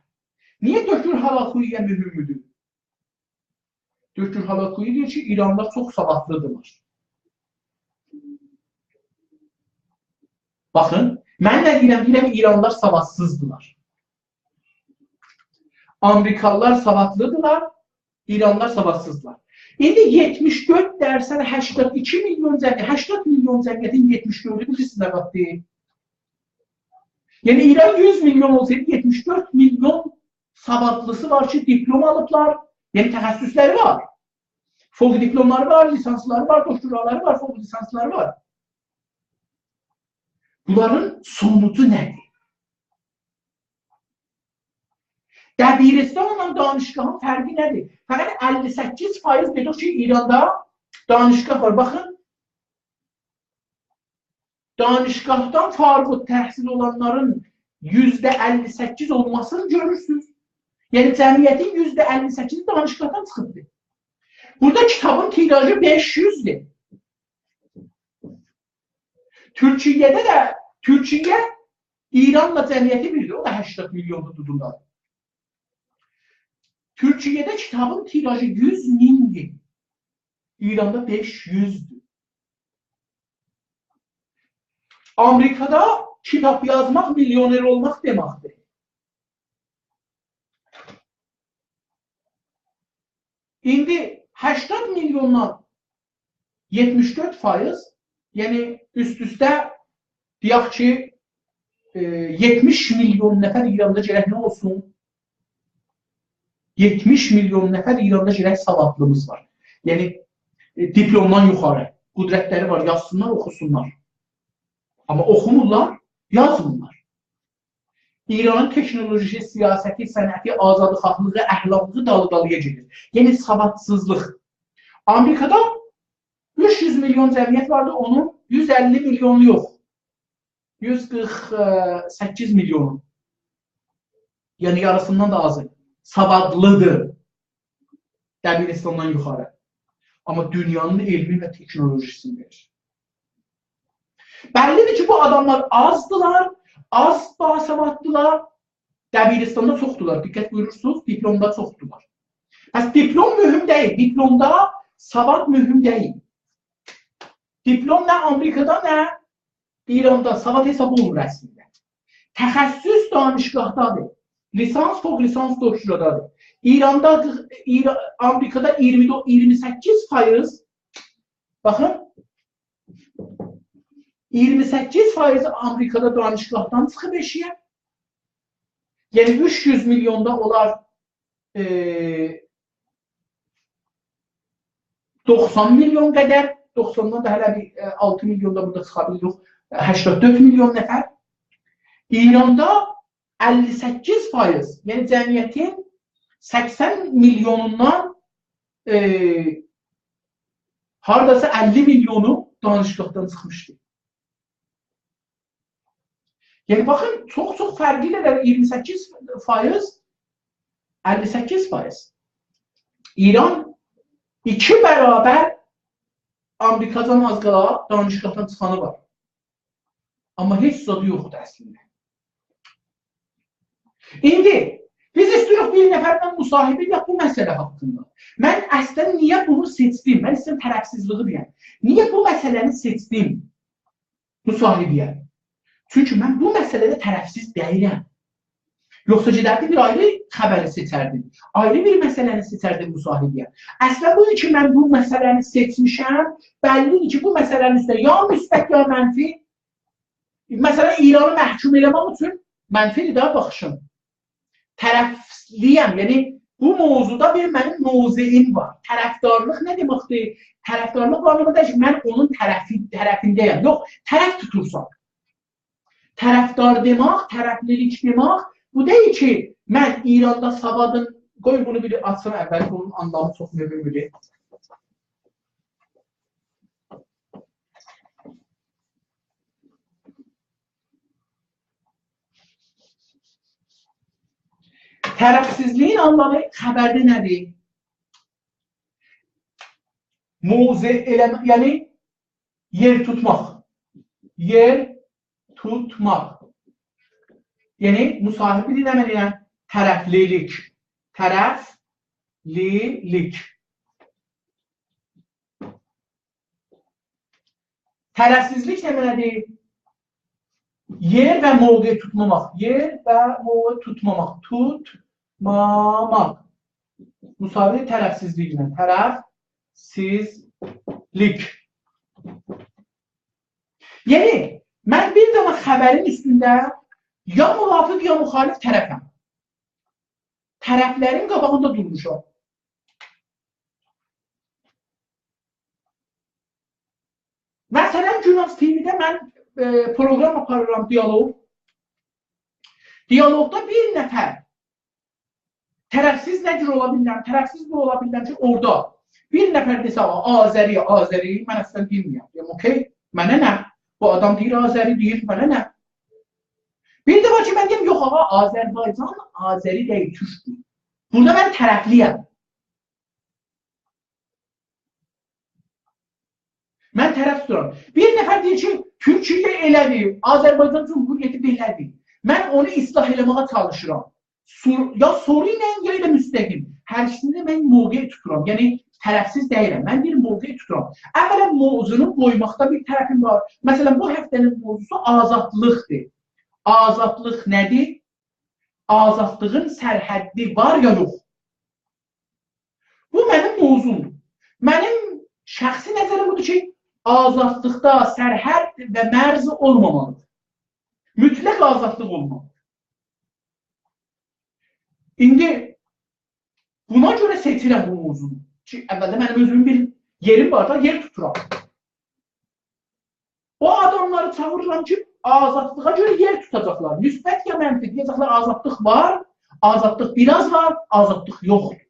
نییه دکتر هالاکویی‌یه مهمدور؟ دکتر هالاکویی دئییر کی، ایرانلیلار چوخ سوادلیدیرلار. باخین، من نه دئییرم؟ دئییرم، ایرانلیلار سوادسیزدیلار. آمریکالیلار سوادلیدیرلار، ایرانلیلار سوادسیزدیلار. ایندی یئتمیش دؤرد درصد، هشتاد ایکی میلیون جمعیت، هشتاد میلیون جمعیتین یئتمیش دؤردو بیلیرسینیز نه قدردیر؟ یعنی ایران یوز میلیون اولسایدی، یئتمیش دؤرد میلیون سوادلیسی وار کی، دیپلم آلیبلار، یعنی تخصصلری وار. فوق دیپلملاری وار، لیسانسلاری وار، دکترالاری وار، فوق لیسانسلاری وار. بونلارین سونوجو نه‌دیر؟ دبیرستانلا دانشگاهین فرقی نه‌دیر؟ فقط اللی سککیز فایض دئدیک کی، ایراندا دانشگاه وار. باخین، دانشگاهدان فارغ‌التحصیل اولانلارین یوزده اللی سککیز اولماسینی گؤرورسونوز. یعنی جمعیتین یوزده اللی سککیزی دانشگاهدان چیخیبدیر. بورادا کیتابین تیراژی بئش یوزدور. تورکیه‌ده ده، تورکیه ایرانلا جمعیتی بیردیر، او دا هشتاد میلیونلو دودوندادیر. تورکیه‌ده کیتابین تیراژی یوز مین‌دیر. ایراندا بئش یوزدور. آمریکادا کیتاب یازماق میلیونر اولماق دئمکدیر. ایندی هشتاد میلیوندان یئتمیش دؤرد فایز، یعنی اوست-اوسته، دئیک کی، ائ، یئتمیش میلیون نفر ایراندا گرک نه اولسون؟ یئتمیش میلیون نفر ایراندا گرک سوادلیمیز وار. یعنی، ائ، دیپلمدان یوخاری، قدرتلری وار، یازسینلار، اوخوسونلار. آمما اوخومورلار، یازمیرلار. ایرانین تکنولوژی، سیاستی، صنعتی، آزادی‌خواهلیغی، اخلاقلیغی دالی-دالییا گئدیر. یعنی سوادسیزلیق. آمریکادا اوچ یوز میلیون جمعیت واردی، اونون یوز اللی میلیونو یوخ. یوز قیرخ سککیز میلیونو. یعنی یاریسیندان دا آزی. سوادلیدیر. دبیرستاندان یوخاری. آمما دونیانین علمی و تکنولوژیسینی وئریر. بللیدیر کی، بو آداملار آزدیلار، آز باسوادلیلار، دبیرستاندا چوخدولار. دقت بویورورسونوز، دیپلمدا چوخدولار. پس دیپلم مهم دئییل. دیپلمدا سواد مهم دئییل. دیپلم نه آمریکادا، نه ایراندا سواد حساب اولونمور اصلینده. تخصص دانشگاهدادیر. لیسانس، فوق لیسانس، دکترادادیر. ایراندا، ایرا-، آمریکادا ایگیرمی دو، ایگیرمی سککیز فایز، باخین، ایگیرمی سککیز فایز آمریکادا دانشگاهدان چیخیب ائشییه. یعنی اوچ یوز میلیوندا اولار، ائ، دوخسان میلیون قدر، دوخساندان دا هله بیر، ائ، آلتی میلیون دا بورادا چیخا بیلیر، یوخ، هشتاد دؤرد میلیون نفر. ایراندا اللی سککیز فایز، یعنی جمعیتین سکسن میلیونوندان، ائ، هارداسا اللی میلیونو دانشگاهدان چیخمیشدی. یعنی، باخین، چوخ-چوخ فرقلیدیر ایگیرمی سککیز فایز، اللی سککیز فایز. ایران ایکی برابر آمریکادان آز قالا دانشگاهدان چیخانی وار. آمما هئچ زادی یوخدور اصلینده. ایندی بیز ایسته‌ییریک بیر نفرله مصاحبه ائدک بو مسئله حاقیندا. من اصلا نییه بونو سئچدیم؟ من ایسته‌ییرم طرفسیزلیگی دئیم. نییه بو مسئله‌نی سئچدیم؟ مصاحبه‌یه. چونکی من بو مسئله‌ده طرفسیز دئییلم. یوخسا گئدردیم بیر آیری خبری سئچردیم. آیری بیر مسئله‌نی سئچردیم مصاحبه‌یه. اصلا بو کی من بو مسئله‌نی سئچمیشم، بللیدیر کی بو مسئله‌نین اوسته یا مثبت، یا منفی. مثلا ایرانی محکوم ائله‌مک اوچون منفی‌دیر ده باخیشیم. طرفلی‌یم، یعنی بو موضوعدا بیر منیم موضعیم وار. طرفدارلیق نه دئمکدیر؟ طرفدارلیق بو آنلامدا دئییل کی من اونون طرفی، طرفینده‌یم. یوخ، طرف توتورسان. طرفدار دئمک، طرفلیلیک دئمک، بو دئییل کی من ایراندا سوادین، قوی بونو بیر آچیم اول، بونون آنلامی چوخ مهم بیر. طرفسیزلیگین آنلامی خبرده نه‌دیر؟ موضع ائله‌مه، یعنی یئر توتماق. یئر توتماق. یعنی مصاحبه دیلی نه معنی؟ طرفلیلیک. طرفلیلیک. طرفسیزلیک نه معنی‌دیر؟ یئر و موقع توتماماق. یئر و موقع توتماماق. توتماماق. مساوی طرفسیزلیگینن. طرفسیزلیک. یعنی، من بیر دنه خبرین اوستونده یا موافق، یا مخالف طرفم. طرفلرین قاباغیندا دورموشام. مثلا، گوناز تی‌وی‌ده من، ائ، پروگرام آپاریرام، دیالوگ. دیالوگدا بیر نفر طرفسیز نه جور اولا بیلرم؟ طرفسیز بو اولا بیلرم کی، اورادا بیر نفر دئسه، «آ، آذری، آذری»، من اصلا بیلمیرم. دئییرم، «اوکی، منه نه؟ بو آدام دئییر آذری، دئییر، منه نه؟» بیر ده وار کی، من دئییم، «یوخ، آغا، آذربایجان آذری دئییل، تورکدور.» بورادا من طرفلی‌یم. من طرف توتورام. بیر نفر دئییر کی، تورکیه ائله‌دیر، آذربایجان جمهوریتی بئله‌دیر. من اونو اصلاح ائله‌مه‌یه چالیشیرام. سور-، یا سورو ایله، یا ائله مستقیم. هر ایکیسینده من موقع توتورام. یعنی، طرفسیز دئییلم. من بیر موقع توتورام. اولاً، موضوعنو قویماقدا بیر طرفیم وار. مثلاً، بو هفته‌نین موضوعسو آزادلیقدیر. آزادلیق نه‌دیر؟ آزادلیغین سرحدی وار یا یوخ؟ بو منیم موضوعومدور. منیم شخصی نظریم بودور کی، آزادلیقدا سرحد و مرز اولمامالیدیر. مطلق آزادلیق اولمالیدیر. ایندی بونا گؤره سئچیرم بو موضوعنو. کی، اولده منیم اؤزومون بیر یئریم وار دا، یئر توتورام. او آداملاری چاغیریرام کی، آزادلیغا گؤره یئر توتاجاقلار. مثبت یا منفی دئیه‌جکلر، آزادلیق وار، آزادلیق بیر آز وار، آزادلیق یوخدور.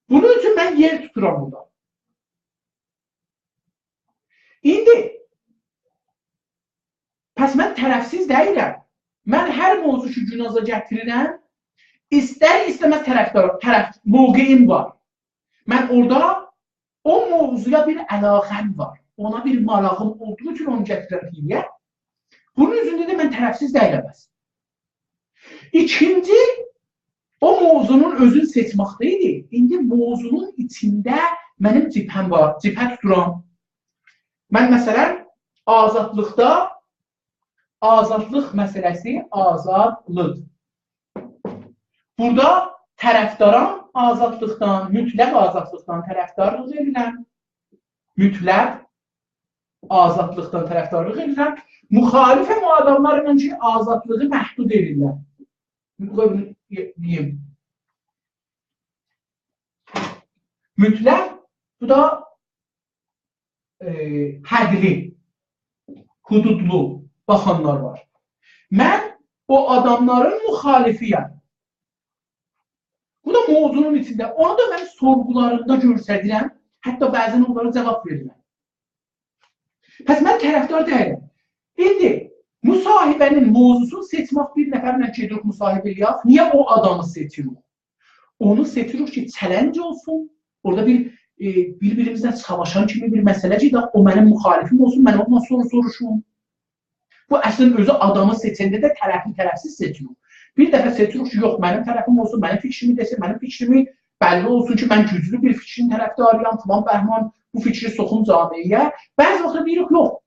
بونون اوچون من یئر توتورام بورادا. ایندی، پس من طرفسیز دئییلم. من هر موضوع کی، گونازا گتیریرم، ایستر-ایسته‌مز طرفدار، طرف، موقعیم وار. من اورادا او موضوعا بیر علاقه‌م وار. اونا بیر ماراغیم اولدوغو اوچون اونو گتیریرم فیلیه. بونون اوزونده ده من طرفسیز دئییلم بس. ایکینجی، او موضوعنون اؤزونو سئچمکده ایدی. ایندی موضوعنون ایچینده منیم جبهه‌م وار، جبهه توتورام. من، مثلاً، آزادلیقدا، آزادلیق مسئله‌سی، آزادلیق. بورادا طرفدارام آزادلیقدان، مطلق آزادلیقدان طرفدارلیق ائدیرم. مطلق آزادلیقدان طرفدارلیق ائدیرم. مخالفم او آداملارلا کی، آزادلیغی محدود ائدیرلر. قوی بونو دئییم. مطلق، بو دا، ائ، حدلی، حدودلو باخانلار وار. من او آداملارین مخالفی‌یم. بو دا موضوعنون ایچینده. اونو دا من سورغولاریمدا گؤستریرم. حتی بعضاً اونلارا جاواب وئریرم. پس من طرفدار دئییلم. ایندی مصاحبه‌نین موضوعسونو سئچمک، بیر نفرله گئدیریک مصاحبه ائله‌یک. نییه او آدامی سئچیریک؟ اونو سئچیریک کی، چلنج اولسون. اورادا بیر، ائ، بیر-بیریمیزله چاواشان کیمی بیر مسئله کی، دا او منیم مخالفیم اولسون، من اوننان سورو سوروشوم. بو اصلینده اؤزو آدامی سئچنده ده طرفلی طرفسیز سئچیریک. بیر دفعه سئچیریک کی، یوخ، منیم طرفیم اولسون، منیم فیکریمی دئسین، منیم فیکریمی بللی اولسون کی، من گوجلو بیر فیکرین طرفداری‌یام، فلان بهمان بو فیکری سوخوم جامعه‌یه. بعضی واختلار دئییریک، یوخ،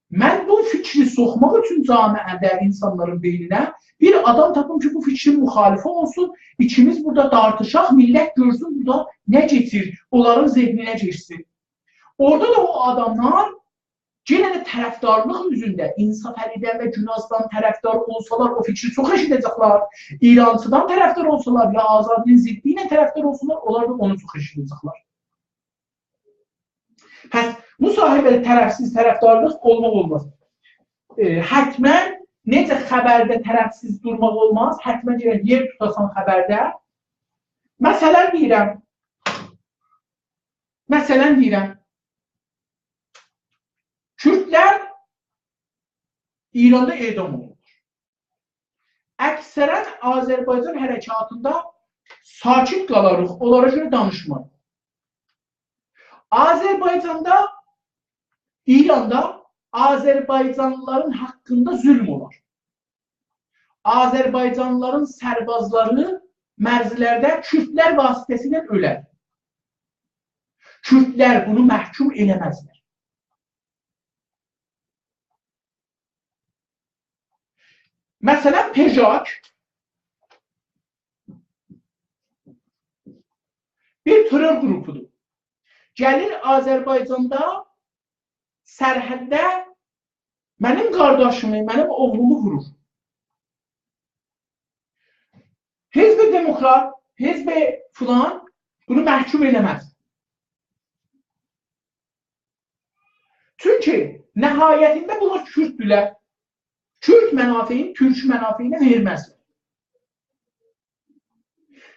من بو فیکری سوخماق اوچون جامعه‌ده اینسانلارین بئینینه بیر آدام تاپیم کی، بو فیکرین مخالفی اولسون، ایکیمیز بورادا تارتیشاق، میللت گؤرسون بورادا نه کئچیر، اونلارین ذهنینه کئچسین. اورادا دا او آداملار یئنه ده طرفدارلیق اوزونده انصافعلی‌دن و گونازدان طرفدار اولسالار، او فیکری چوخ ائشیده‌جکلر. ایرانچیدان طرفدار اولسالار، یا آزادی‌نین ضدی ایله طرفدار اولسالار، اونلار دا اونو چوخ ائشیده‌جکلر. پس مصاحبه‌ده طرفسیز طرفدارلیق اولماق اولماز. ائ، حتماً نئجه خبرده طرفسیز دورماق اولماز، حتماً گرک یئر توتاسان خبرده. مثلاً دئییرم، مثلاً دئییرم، کوردلر ایراندا اعدام اولونور. اکثراً آذربایجان حرکاتیندا ساکت قالاریق، اونلارا گؤره دانیشماریق. آذربایجاندا، ایراندا آذربایجانلیلارین حاقیندا ظلم اولار. آذربایجانلیلارین سربازلاری مرزلرده کوردلر واسطه‌سیله اؤلر. کوردلر بونو محکوم ائله‌مزلر. مثلاً، پژاک بیر ترور گروپودور. گلیر آذربایجاندا سرحدده منیم قارداشیمی، منیم اوغلومو وورور. حزب دموکرات، حزب فلان بونو محکوم ائله‌مز. چونکی نهایتینده بونلار کورددولر. کورد منافعین تورک منافعینه وئرمزلر.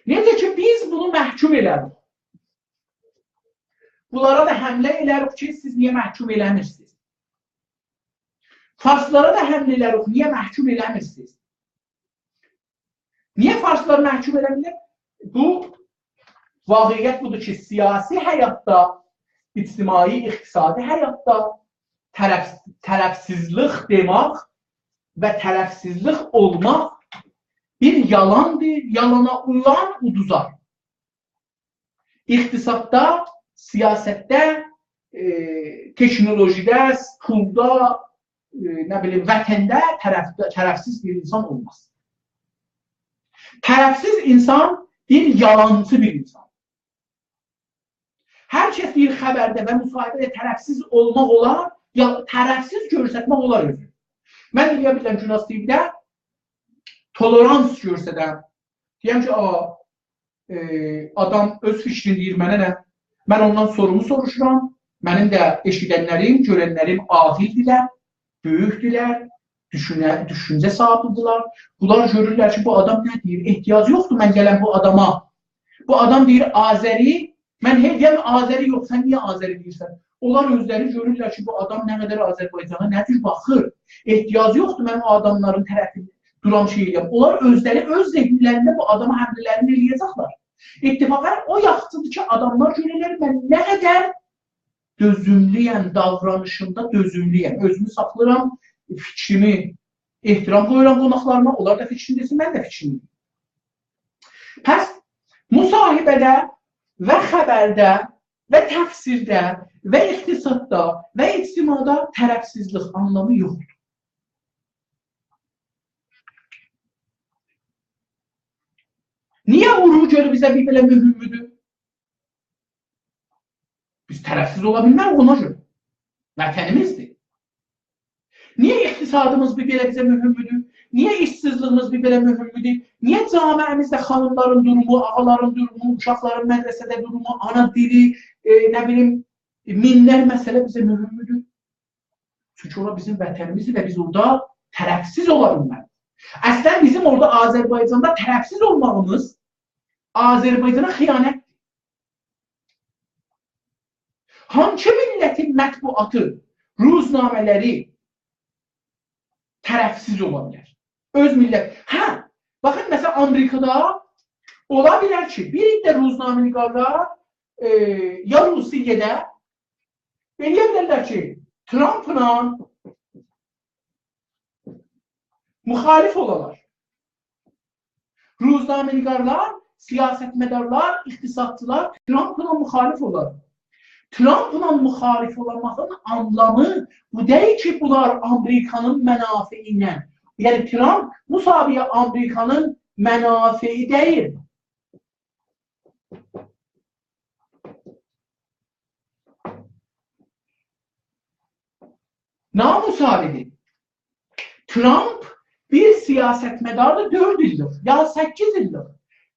نئجه کی، بیز بونو محکوم ائله‌دیک. بونلارا دا حمله ائله‌ریک کی، سیز نییه محکوم ائله‌میرسینیز؟ فارسلارا دا حمله ائله‌ریک، نییه محکوم ائله‌میرسینیز؟ نییه فارسلار محکوم ائله‌میرلر؟ بو واقعیت بودور کی، سیاسی حیاتدا اجتماعی، اقتصادی حیاتدا طرف، طرفسیزلیک دئمک و طرفسیزلیک اولماق بیر یالاندیر، یالانا اولان اودوزار. اقتصاددا، سیاستده، ائ، تکنولوژیده، پولدا، ائ، نه بیلیم، وطنده طرفده، طرفسیز بیر اینسان اولماز. طرفسیز اینسان بیر یالانچی بیر اینسان. هر کس دئییر خبرده و مصاحبه‌ده طرفسیز اولماق اولار، یا طرفسیز گؤرستمک اولار اؤزونو. من ائلیه بیلرم گوناز تی‌وی‌ده تولرانس گؤرسدم. دئیم کی، آ، ائ، آدام اؤز فیکرینی دئییر، منه نه؟ من اوندان سورومو سوروشورام. منیم ده ائشیدنلریم، گؤرنلریم عاقلدیرلر، بؤیوکدولر، دوشونه-، دوشونجه صاحیبی‌دیرلر. بونلار گؤرورلر کی، بو آدام نه دئییر؟ احتیاج یوخدور من گلم بو آداما. بو آدام دئییر آذری، من هئی دئییرم آذری یوخ، سن نییه آذری دئییرسن؟ اونلار اؤزلری گؤرورلر کی، بو آدام نه قدر آذربایجانا نه جور باخیر. احتیاج یوخدور من او آداملارین طرفینده دورام، شئی ائله‌یم. اونلار اؤزلری اؤز ذهنلرینده بو آداما حمله‌لرینی ائله‌یه‌جکلر. اتفاقاً او یاخشیدیر کی، آداملار گؤرورلر من نه قدر دؤزوملویم، داورانیشیمدا دؤزوملویم. اؤزومو ساخلاییرام، فیکریمی، احترام قویورام قوناقلاریما، اونلار دا فیکرینی دئسین، من ده فیکریمی دئییم. پس مصاحبه‌ده و خبرده و تفسیرده و اقتصاددا و اجتماعدا طرفسیزلیک آنلامی یوخدور. نییه اوروغ گؤلو بیزه بیر بئله مهمدور؟ بیز طرفسیز اولا بیلمریک اونا گؤره. وطنیمیزدیر. نییه اقتصادیمیز بیر بئله بیزه مهمدور؟ نییه ایشسیزلیگیمیز بیر بئله مهمدور؟ نییه جامعه‌میزده خانیملارین دورومو، آغالارین دورومو، اوشاقلارین مدرسه‌ده دورومو، آنا دیلی، ائ، نه بیلیم، مینلر مسئله بیزه مهمدور؟ چونکی اورا بیزیم وطنیمیزدیر و بیز اورادا طرفسیز اولا بیلمریک. اصلاً بیزیم اورادا آذربایجاندا طرفسیز اولماغیمیز آذربایجانا خیانتدیر. هانسی میللتین مطبوعاتی، روزنامه‌لری طرفسیز اولا بیلر؟ اؤز میللت. هه، باخین، مثلاً، آمریکادا اولا بیلر کی، بیر عده روزنامه‌نگارلار، ائ، یا روسیه‌ده ائلیه بیلرلر کی، ترامپلا مخالف اولالار. روزنامه‌نگارلار، سیاستمدارلار، اقتصادچیلار ترامپلا مخالف اولار. ترامپلا مخالف اولماغین آنلامی بو دئییل کی، بونلار آمریکانین منافعی ایله. یعنی، ترامپ مصاحبه‌یه آمریکانین منافعی دئییل. نامصاحبه‌دیر. ترامپ بیر سیاستمداردیر، دؤرد ایللیک، یا سککیز ایللیک.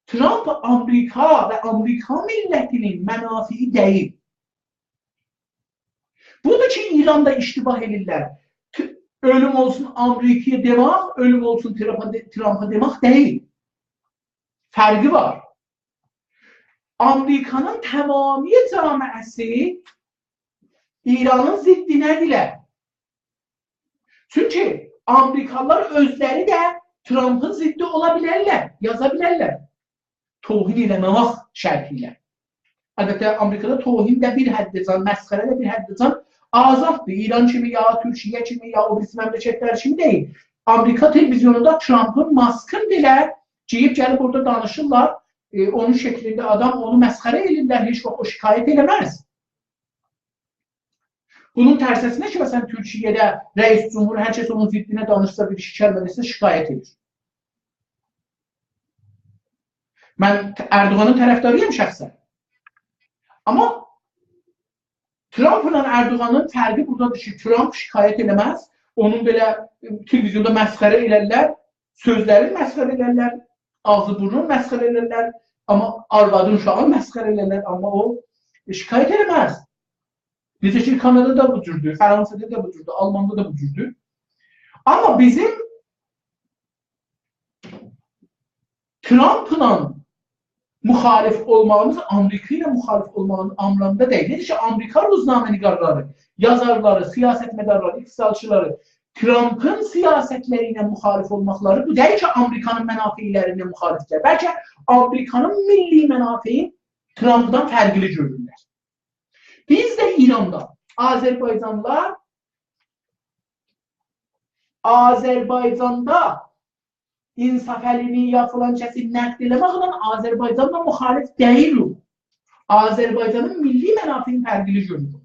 ترامپ آمریکا و آمریکا میللتینین منافعی دئییل. بودور کی، ایراندا اشتباه ائدیرلر. ت-، اؤلوم اولسون آمریکایا دئمک، اؤلوم اولسون ترامپا دئ-، ترامپا دئمک دئییل. فرقی وار. آمریکانین تمامی جامعه‌سی ایرانین ضدینه‌دیرلر. چونکی آمریکالیلار اؤزلری ده ترامپین ضدی اولا بیلرلر، یازا بیلرلر. توهین ائله‌مه‌مک شرطی ایله. البته، آمریکادا توهین ده بیر حدّه‌جن، مسخره ده بیر حدّه‌جن آزاددیر. ایران کیمی، یا تورکیه کیمی، یا او بیریسی مملکتلر کیمی دئییل. آمریکا تلویزیونوندا ترامپین ماسکین بئله گئییب گلیب اورادا دانیشیرلار. ائ، اونون شکلینده آدام، اونو مسخره ائدیرلر، هئچ واخت او شکایت ائله‌مز. بونون ترسه‌سینه کی، مثلاً، تورکیه‌ده رئیس جمهور هر کس اونون ضدینه دانیشسا، بیر ایکی کلمه دئسه، شکایت ائدیر. من ت-، اردوغانین طرفداری‌یام شخصاً. آمما ترامپلا اردوغانین فرقی بورادادیر کی، ترامپ شکایت ائله‌مز، اونون بئله، ائ، تلویزیوندا مسخره ائلرلر، سؤزلرین مسخره ائلرلر، آغزی بورنون مسخره ائلرلر، آمما آروادین، اوشاغین مسخره ائلرلر، آمما او شکایت ائله‌مز. نئجه کی، کانادادا بو جوردور، فرانسادا دا بو جوردور، آلماندا دا بو جوردور. آمما بیزیم ترامپلا مخالف اولماغیمیز آمریکا ایله مخالف اولماغین آنلامیندا دئییل. نئجه کی، آمریکا روزنامه‌نگارلاری، یازارلاری، سیاستمدارلاری، اقتصادچیلاری ترامپین سیاستلری ایله مخالف اولماقلاری بو دئییل کی، آمریکانین منافعلری ایله مخالفدیرلر. بلکه آمریکانین میللی منافعی ترامپدان فرقلی گؤرورلر. بیز ده ایراندا، آذربایجانلیلار آذربایجاندا انصافعلی‌نی یا فلان کسی نقد ائله‌مکله آذربایجانلا مخالف دئییلیک. آذربایجانین میللی منافعین فرقلی گؤروروک.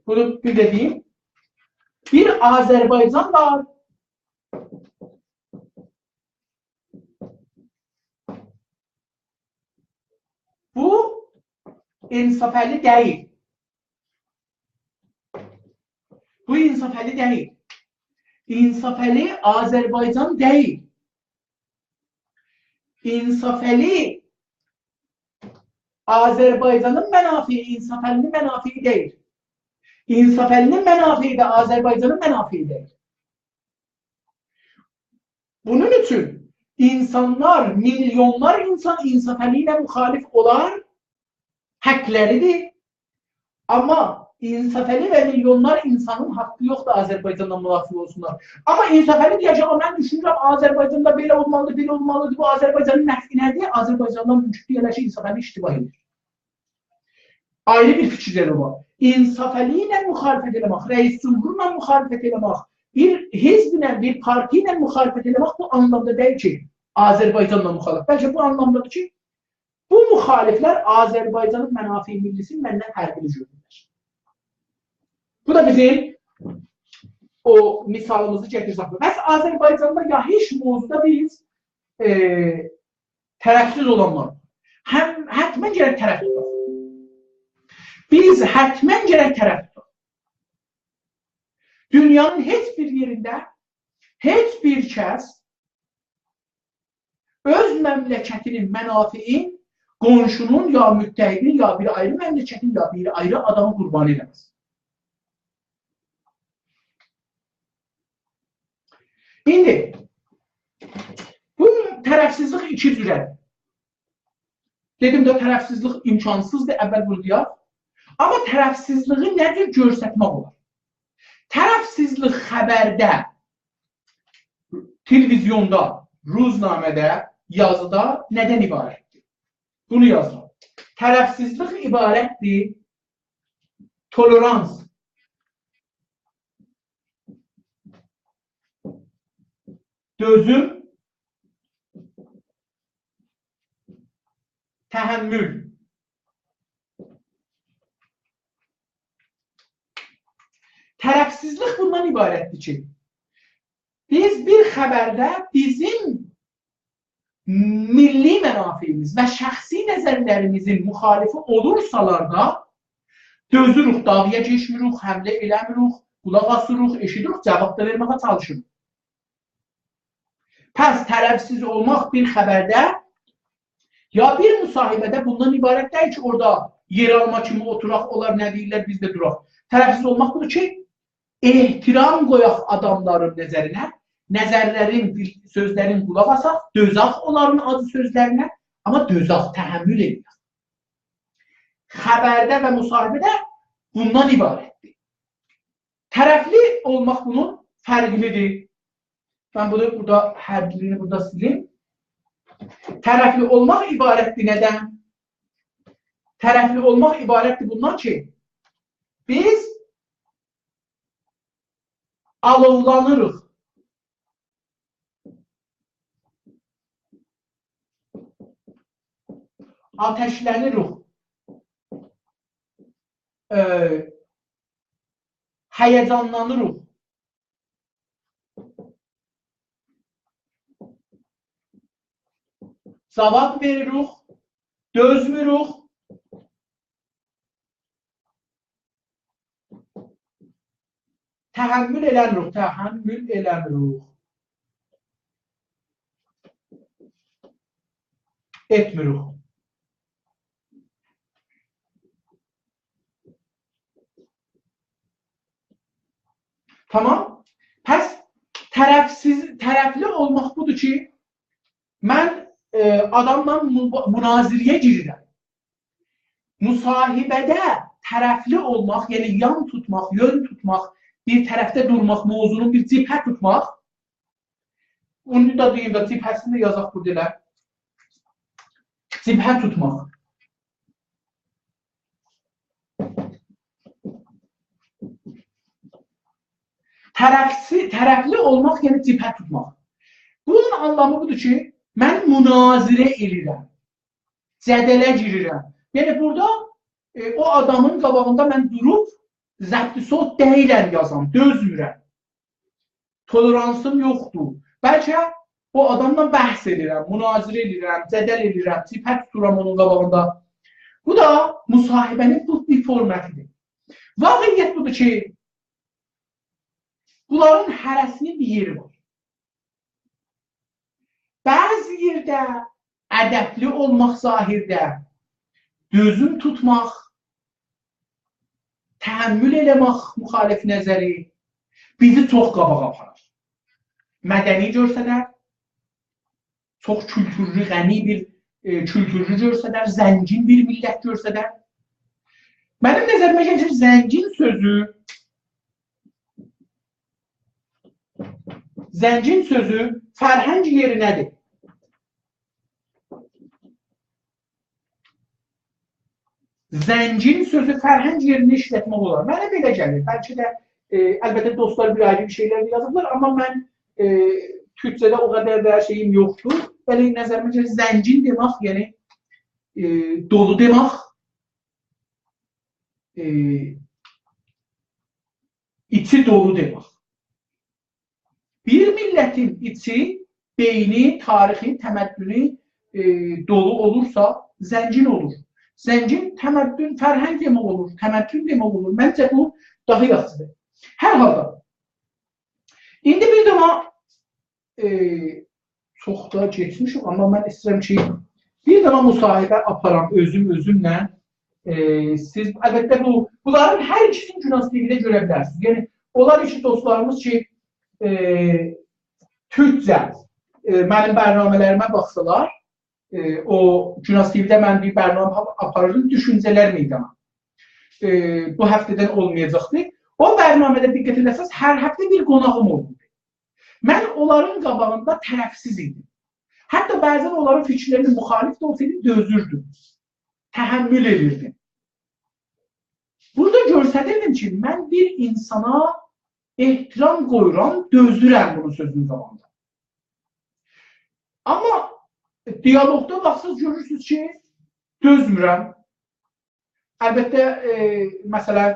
بونو بیر ده دئییم. بیر آذربایجان وار. بو انصافعلی دئییل. بو انصافعلی دئییل. انصافعلی آذربایجان دئییل. انصافعلی آذربایجانین منافعی، انصافعلی‌نین منافعی دئییل. انصافعلی‌نین منافعی ده آذربایجانین منافعی دئییل. بونون اوچون اینسانلار، میلیونلار اینسان انصافعلی ایله مخالف اولار، حقلریدیر. آمما انصافعلی و میلیونلار اینسانین حقی یوخدور آذربایجاندان مدافعه اولسونلار. آمما انصافعلی دئیه‌جک، «آمما من دوشونورم، آذربایجاندا بئله اولمالیدیر، بئله اولمالیدیر، بو آذربایجانین نفعینه‌دیر.» آذربایجانلیلار ممکن دئیه‌لر کی، انصافعلی اشتباه ائدیر. آیری بیر فیکیرلر اولار. انصافعلی ایله مخالفت ائله‌مک، رئیس جمهورلا مخالفت ائله‌مک، بیر حزبله، بیر پارتی ایله مخالفت ائله‌مک بو آنلامدا دئییل کی، آذربایجانلا مخالفت. بلکه بو آنلامدادیر کی، بو مخالفلر آذربایجانین منافع ملی‌سینی مندن فرقلی گؤرورلر. بو دا بیزیم او مثالیمیزی گتیرسک. پس آذربایجاندا یا هئچ موضوعدا بیز، ائ، طرفسیز اولانلار. هم، حتماً گرک طرف توتاق. بیز حتماً گرک طرف توتاق. دونیانین هئچ بیر یئرینده هئچ بیر کس اؤز مملکتینین منافعین قونشونون یا متحدین یا بیر آیری مملکتین یا بیر آیری آدامی قوربانی ائله‌مز. ایندی بو طرفسیزلیک ایکی جوره. دئدیم ده، طرفسیزلیک امکانسیزدیر، اول بونو دئیک. آمما طرفسیزلیگی نه جور گؤسترمک اولار؟ طرفسیزلیک خبرده، تلویزیوندا، روزنامه‌ده، یازیدا ندن عبارتدیر؟ بونو یازیرام. طرفسیزلیک عبارتدیر تولرانس، دؤزوم، تحمل. طرفسیزلیک بوندان عبارتدیر کی، بیز بیر خبرده بیزیم میللی منافعیمیز و شخصی نظرلریمیزین مخالفی اولورسالار دا، دؤزوروک، داغایا کئچمیریک، حمله ائله‌میریک، قولاق آسیریق، ائشیدیریک، جاواب دا وئرمه‌یه چالیشیریق. پس طرفسیز اولماق بیر خبرده یا بیر مصاحبه‌ده بوندان عبارت دئییل کی، اورادا یئر آلما کیمی اوتوراق، اونلار نه دئییرلر، بیز ده دوراق. طرفسیز اولماق بودور کی، احترام قویاق آداملارین نظرینه، نظرلرین، سؤزلرین قولاق آساق، دؤزاق اونلارین آجی سؤزلرینه، آمما دؤزاق، تحمل ائدک. خبرده و مصاحبه‌ده بوندان عبارتدیر. طرفلی اولماق بونون فرقلیدیر. من بونو بورادا، هر بیرینی بورادا سیلیم. طرفلی اولماق عبارتدیر ندن؟ طرفلی اولماق عبارتدیر بوندان کی، بیز آلوولانیریق، آتشلنیریک، ائ، هیجانلانیریق، جاواب وئریریک، دؤزموروک، تحمل ائله‌میریک، تحمل ائله‌میریک. ائتمیریک. تامام. پس طرفسیز، طرفلی اولماق بودور کی، من، ائ، آداملا مو-، مناظره‌یه گیریرم. مصاحبه‌ده طرفلی اولماق، یعنی یان توتماق، یؤن توتماق، بیر طرفده دورماق، موضوعنون بیر جبهه توتماق. اونو دا دئییم ده، جبهه‌سینی ده یازاق بورادا ائله. جبهه توتماق. طرفسی، طرفلی اولماق، یعنی جبهه توتماق. بونون آنلامی بودور کی، من مناظره ائدیرم، جدله گیریرم. یعنی بورادا، ائ، او آدامین قاباغیندا من دوروب ضبط صوت دئییلم یازان، دؤزمورم. تولرانسیم یوخدور. بلکه او آداملا بحث ائدیرم، مناظره ائدیرم، جدل ائدیرم، جبهه توتورام اونون قاباغیندا. بو دا مصاحبه‌نین بو بیر فورماتیدیر. واقعیت بودور کی، بونلارین هره‌سینین بیر یئری وار. بعضی یئرده ادبلی اولماق ظاهرده، دؤزوم توتماق، تحمل ائله‌مک مخالف نظری بیزی چوخ قاباغا آپارار. مدنی گؤرسدر، چوخ کولتورلو، غنی بیر، ائ، کولتورلو گؤرسدر، زنگین بیر میللت گؤرسدر. منیم نظریمه گلیر، زنگین سؤزو، زنگین سؤزو فرهنگ یئرینه‌دیر. زنگین سؤزو فرهنگ یئرینه ایشلتمک اولار. منه بئله گلیر. بلکه ده، ائ، البته دوستلار بیر آیری بیر شئیلر ده یازیبلار، آمما من، ائ، تورکجه‌ده او قدر ده شئییم یوخدور. بلی، نظریمه گلیر، زنگین دئمک، یعنی، ائ، دولو دئمک، ائ، ایچی دولو دئمک. بیر میللتین ایچی، بئینی، تاریخی، تمدنو، ائ، دولو اولورسا، زنگین اولور. زنگین تمدن، فرهنگ دئمک اولور، تمدن دئمک اولور. منجه، بو داها یاخشیدیر. هر حالدا، ایندی بیر دنه، ائ، چوخ دا کئچمیشیک، آمما من ایسته‌ییرم کی، بیر دنه مصاحبه آپارام اؤزوم اؤزومله. ائ، سیز، البته، بو، بونلارین هر ایکیسینی گوناز تی‌وی‌ده گؤره بیلرسینیز. یعنی، اونلار کی، دوستلاریمیز کی، ائ، تورکجه، ائ، منیم برنامه‌لریمه باخسالار، ائ، او گوناز تی‌وی‌ده من بیر برنامه آپ-، آپاریردیم، دوشونجه‌لر میدانا. ائ، بو هفته‌دن اولمایاجاقدی. او برنامه‌ده دقت ائله‌سز، هر هفته بیر قوناغیم اولوردو. من اونلارین قاباغیندا طرفسیز ایدیم. حتی بعضا اونلارین فیکیرلرینه مخالف ده اولسایدیم، دؤزوردوم. تحمل ائدیردیم. بورادا گؤستریردیم کی، من بیر اینسانا احترام قویورام، دؤزورم بونون سؤزونون قاباغیندا. آمما دیالوگدا باخساز گؤرورسونوز کی، دؤزمورم. البته، ائ، مثلا،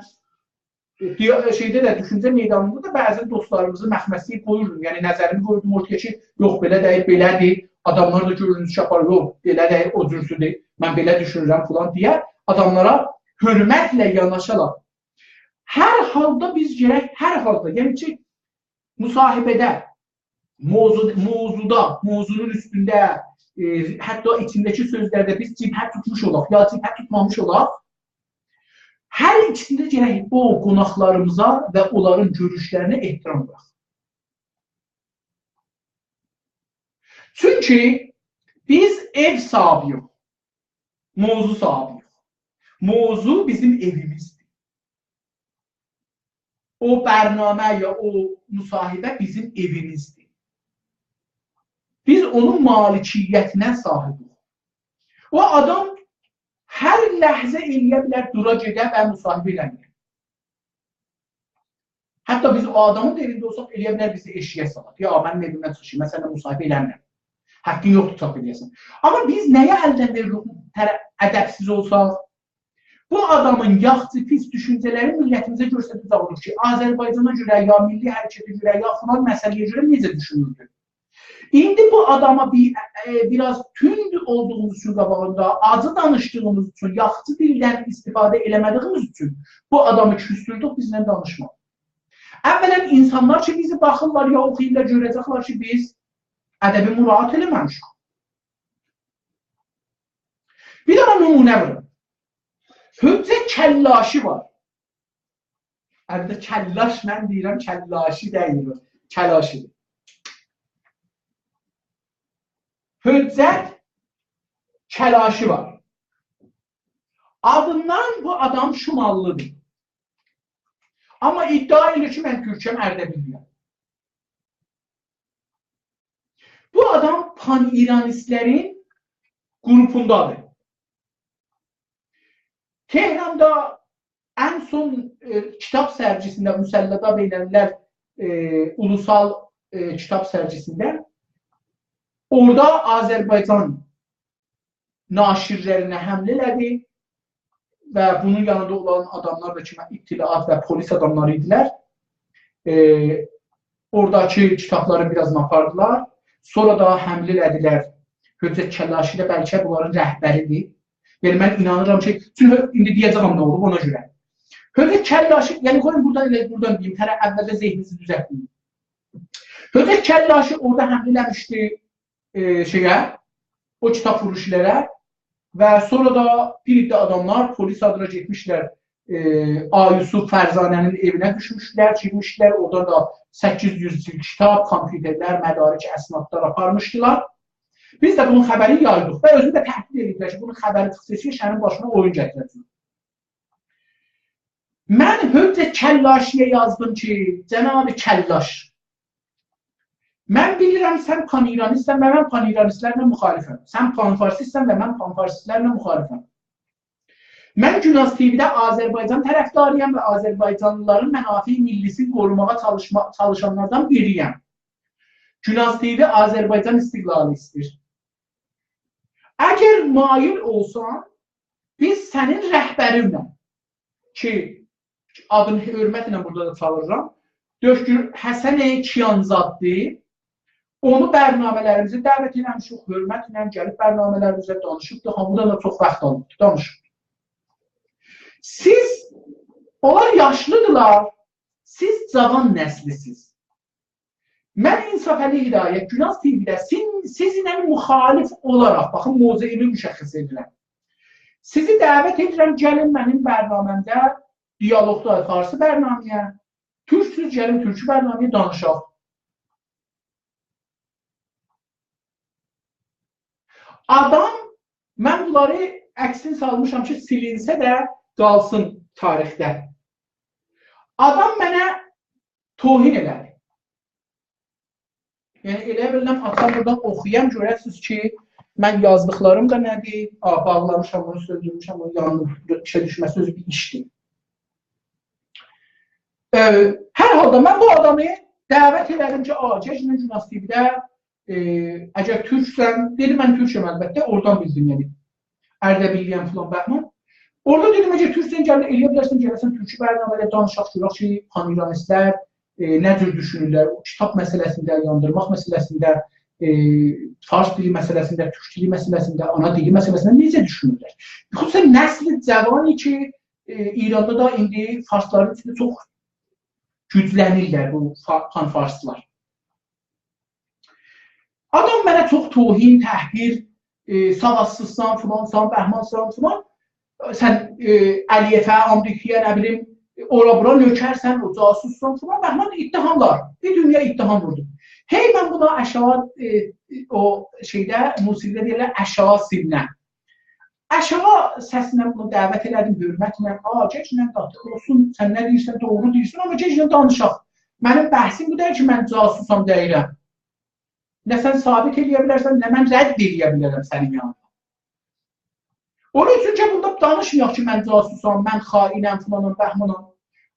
ائ، دیا-، شئیده ده، دوشونجه میدانیندا دا بعضا دوستلاریمیزی مخمسه‌یه قویوردوم. یعنی، نظریمی قویوردوم اورتایا کی، یوخ، بئله دئییل، بئله‌دیر. آداملار دا گؤرورسونوز کی، آپاریر، یوخ، بئله دئییل، او جورسودور، من بئله دوشونورم، فلان دئیه آداملارا حؤرمتله یاناشالار. هر حالدا بیز گرک، هر حالدا، یعنی کی، مصاحبه‌ده، موضوع، موضوعدا، موضوعنون اوستونده، ائ، حتی ایچینده‌کی سؤزلرده بیز جبهه توتموش اولاق، یا جبهه توتمامیش اولاق، هر ایکیسینده گرک او قوناقلاریمیزا و اونلارین گؤروشلرینه احترام قویاق. چونکی بیز ائو صاحیبی‌ییک، موضوع صاحیبی‌ییک. موضوع بیزیم ائویمیزدیر. او برنامه یا او مصاحبه بیزیم ائویمیزدیر. بیز اونون مالکیتینه صاحیبی‌ییک. او آدام هر لحظه ائلیه بیلر دورا گئده و مصاحبه ائله‌مه‌یه. حتی بیز او آدامین دا ائوینده اولساق، ائلیه بیلر بیزی ائشیگه سالا. یا، منیم ائویمدن چیخ، من سنینله مصاحبه ائله‌میرم. حاققین یوخدور چاپ ائلیه‌سن. آمما بیز نه‌یه الدن وئریریک، طر-، ادبسیز اولساق؟ بو آدامین یاخشی، پیس دوشونجه‌لری میللتیمیزه گؤستریب اولور کی، آذربایجانا گؤره، یا میللی حرکته گؤره، یا فلان مسئله‌یه گؤره نئجه دوشونوردو؟ ایندی بو آداما بیر، ائ، بیر آز توند اولدوغوموز اوچون قاباغیندا، آجی دانیشدیغیمیز اوچون، یاخشی دیلدن استفاده ائله‌مه‌دیگیمیز اوچون بو آدامی کوسدوردوک، بیزله دانیشمادی. اولاً، اینسانلار کی، بیزی باخیرلار، یا اوخویورلار، گؤره‌جکلر کی، بیز ادبی مراعات ائله‌مه‌میشیک. بیر دنه نمونه وورم. حجت کلاشی وار. البته، کلاش، من دئییرم، کلاشی دئییل، کلاشی. حجت کلاشی وار. آدیندان بو آدام شماللی‌دیر. آمما ادعا ائدیر کی، من تورکم، اردبیللی‌یم. بو آدام پان‌ایرانیستلرین گروپوندادیر. تهراندا ان سون، ائ، کیتاب سرگیسینده، مسلّدا بین‌الملل، ائ، اولوسال، ائ، کیتاب سرگیسینده اورادا آذربایجان ناشرلرینه حمله ائله‌دی و بونون یانیندا اولان آداملار دا کی، اطلاعات و پلیس آداملاری ایدیلر. ائ، اوراداکی کیتابلاری بیر آز آپاردیلار. سونرا دا حمله ائله‌دیلر. حجت کلاشی ده بلکه بونلارین رهبریدیر. یعنی، من اینانیرام کی، چونکی ایندی دئیه‌جه‌یم نه اولوب، اونا گؤره. حجت کلاشی، یعنی، قویون بورادان ائله بورادان دئییم، طرف اولده ذهنینیزی دوزلتمه‌یین. حجت کلاشی اورادا حمله ائله‌میشدی، ائ، شئیه، او کیتاب فروشلره و سونرا دا بیر عده آداملار پلیس آدینا گئتمیشلر، ائ، آقا یوسف فرزانه‌نین ائوینه دوشموشلر، گیرمیشلر، اورادان دا سککیز یوز جلد کیتاب، کامپیوترلر، مدارک، اسنادلار آپارمیشدیلار. بیز ده بونون خبرینی یایدیق و اؤزومو ده تهدید ائدیبلر کی، بونون خبری چیخسا، سنین باشینا اویون گتیره‌جه‌یم. من حجت کلاشی‌یه یازدیم کی، جناب کلاش، من بیلیرم سن پان‌ایرانیستسن و من پان‌ایرانیستلرله مخالفم. سن پان‌فارسیستسن و من پان‌فارسیستلرله مخالفم. من گوناز تی‌وی‌ده آذربایجان طرفداری‌یام و آذربایجانلیلارین منافع ملی‌سینی قوروماغا چالیشما-، چالیشانلاردان بیری‌یم. گوناز تی‌وی آذربایجان استقلالی ایسته‌ییر. اگر مایل اولسان، بیز سنین رهبرینله کی، آدینی حؤرمتله بورادا دا چاغیریرام، دکتر حسن کیان‌زاددی. اونو برنامه‌لریمیزه دعوت ائله‌میشیک، حؤرمتله گلیب برنامه‌لریمیزه دانیشیبدی. هامیدان دا چوخ واخت آلیبدی، دانیشیبدی. سیز، اونلار یاشلیدیرلار، سیز جاوان نسلی‌سیز. من انصافعلی هدایت، گوناز تی‌وی‌ده سین-، سیزینله مخالف اولاراق، باخین، موضعیمی مشخص ائدیرم. سیزی دعوت ائدیرم، گلین منیم برنامه‌مده، دیالوگدا فارسی برنامه‌یه، تورکسوز گلین تورکی برنامه‌یه دانیشاق. آدام، من بونلاری عکسینی سالمیشام کی، سیلینسه ده قالسین تاریخده. آدام منه توهین ائله‌دی. یعنی، ائله بیلم، آتام بورادان اوخویام، گؤره‌سینیز کی، من یازدیقلاریم دا نه‌دیر؟ آ، باغلامیشام، بونو سؤندورموشم، بونو یانیب ایشه دوشمه‌سی اؤزو بیر ایشدیر. ائ، هر حالدا من بو آدامی دعوت ائله‌دیم کی، آ، گل، ایندی گوناز تی‌وی‌ده، ائ، اگر تورکسن، دئدی، من تورکم البته، اورادان بیلدیم، یعنی، اردبیللی‌یم فلان، بهمان. اورادا دئدیم، اگر تورکسن، گل، ائلیه بیلرسن، گله‌سن تورکی برنامه‌ده دانیشاق، گؤرک کی، پان‌ایرانیستلر، ائ، نه جور دوشونورلر، او کیتاب مسئله‌سینده، یاندیرماق مسئله‌سینده، ائ، فارس دیلی مسئله‌سینده، تورک دیلی مسئله‌سینده، آنا دیلی مسئله‌سینده نئجه دوشونورلر؟ خصوصاً نسل جوانی کی، ائ، ایراندا دا ایندی فارسلارین ایچینده چوخ گوجلنیرلر بو فا-، پان‌فارسلار. آدام منه چوخ توهین، تحقیر، ائ، سوادسیزسان، فلانسان، بهمانسان، فلان. سن، ائ، علی‌یفه، آمریکایا، نه بیلیم، اورا بورا نؤکرسن، او جاسوسسان، فلان، بهمان اتهاملار. بیر دونیا اتهام ووردو. هئی من بونا آشاغی، ائ، او شئیده، موسیقی‌ده دئییرلر، آشاغی سینه. آشاغی سسله بونو دعوت ائله‌دیم، حؤرمتله، «آ، گئجینن دات، اولسون، سن نه دئییرسن، دوغرو دئییرسن، آمما گئجینن دانیشاق. منیم بحثیم بو دئییل کی، من جاسوسام، دئییرم. نه سن ثابت ائلیه بیلرسن، نه من رد ائلیه بیلرم سنین یانیندا. اونون اوچون کی، بوندا دانیشمایاق کی، من جاسوسام، من خائنم، فلانام، بهمانام.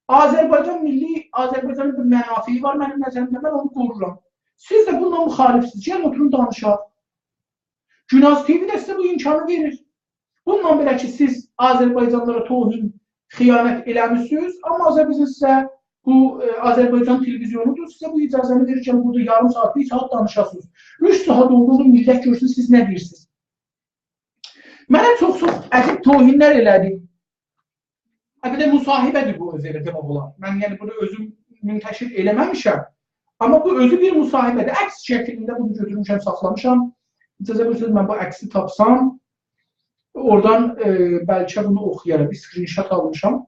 آذربایجان میللی، آذربایجانین بیر منافعی وار منیم نظریمده، من اونو قورورام. سیز ده بونونلا مخالفسینیز، گلین اوتورون دانیشاق.» گوناز تی‌وی ده سیزه بو امکانی وئریر. بونونلا بئله کی، سیز آذربایجانلیلارا توهین، خیانت ائله‌میسینیز، آمما آذربایجان سیزه بو، ائ، آذربایجان تلویزیونودور، سیزه بو اجازه‌نی وئریر کی، بورادا یاریم ساعات، بیر ساعات دانیشاسینیز. اوچ ساعات اولدو، میللت گؤرسون، سیز نه دئییرسینیز. منه چوخ-چوخ عجیب توهینلر ائله‌دی. البته، مصاحبه‌دیر بو، اؤزو ائله دئمک اولار. من، یعنی، بونو اؤزوم منتشر ائله‌مه‌میشم. آمما بو اؤزو بیر مصاحبه‌دیر. عکس شکلینده بونو گؤتورموشم، ساخلامیشام. اجازه وئرسه‌نیز، من بو عکسی تاپسام، اورادان، ائ، بلکه بونو اوخویارام. بیر اسکرین‌شات آلمیشام.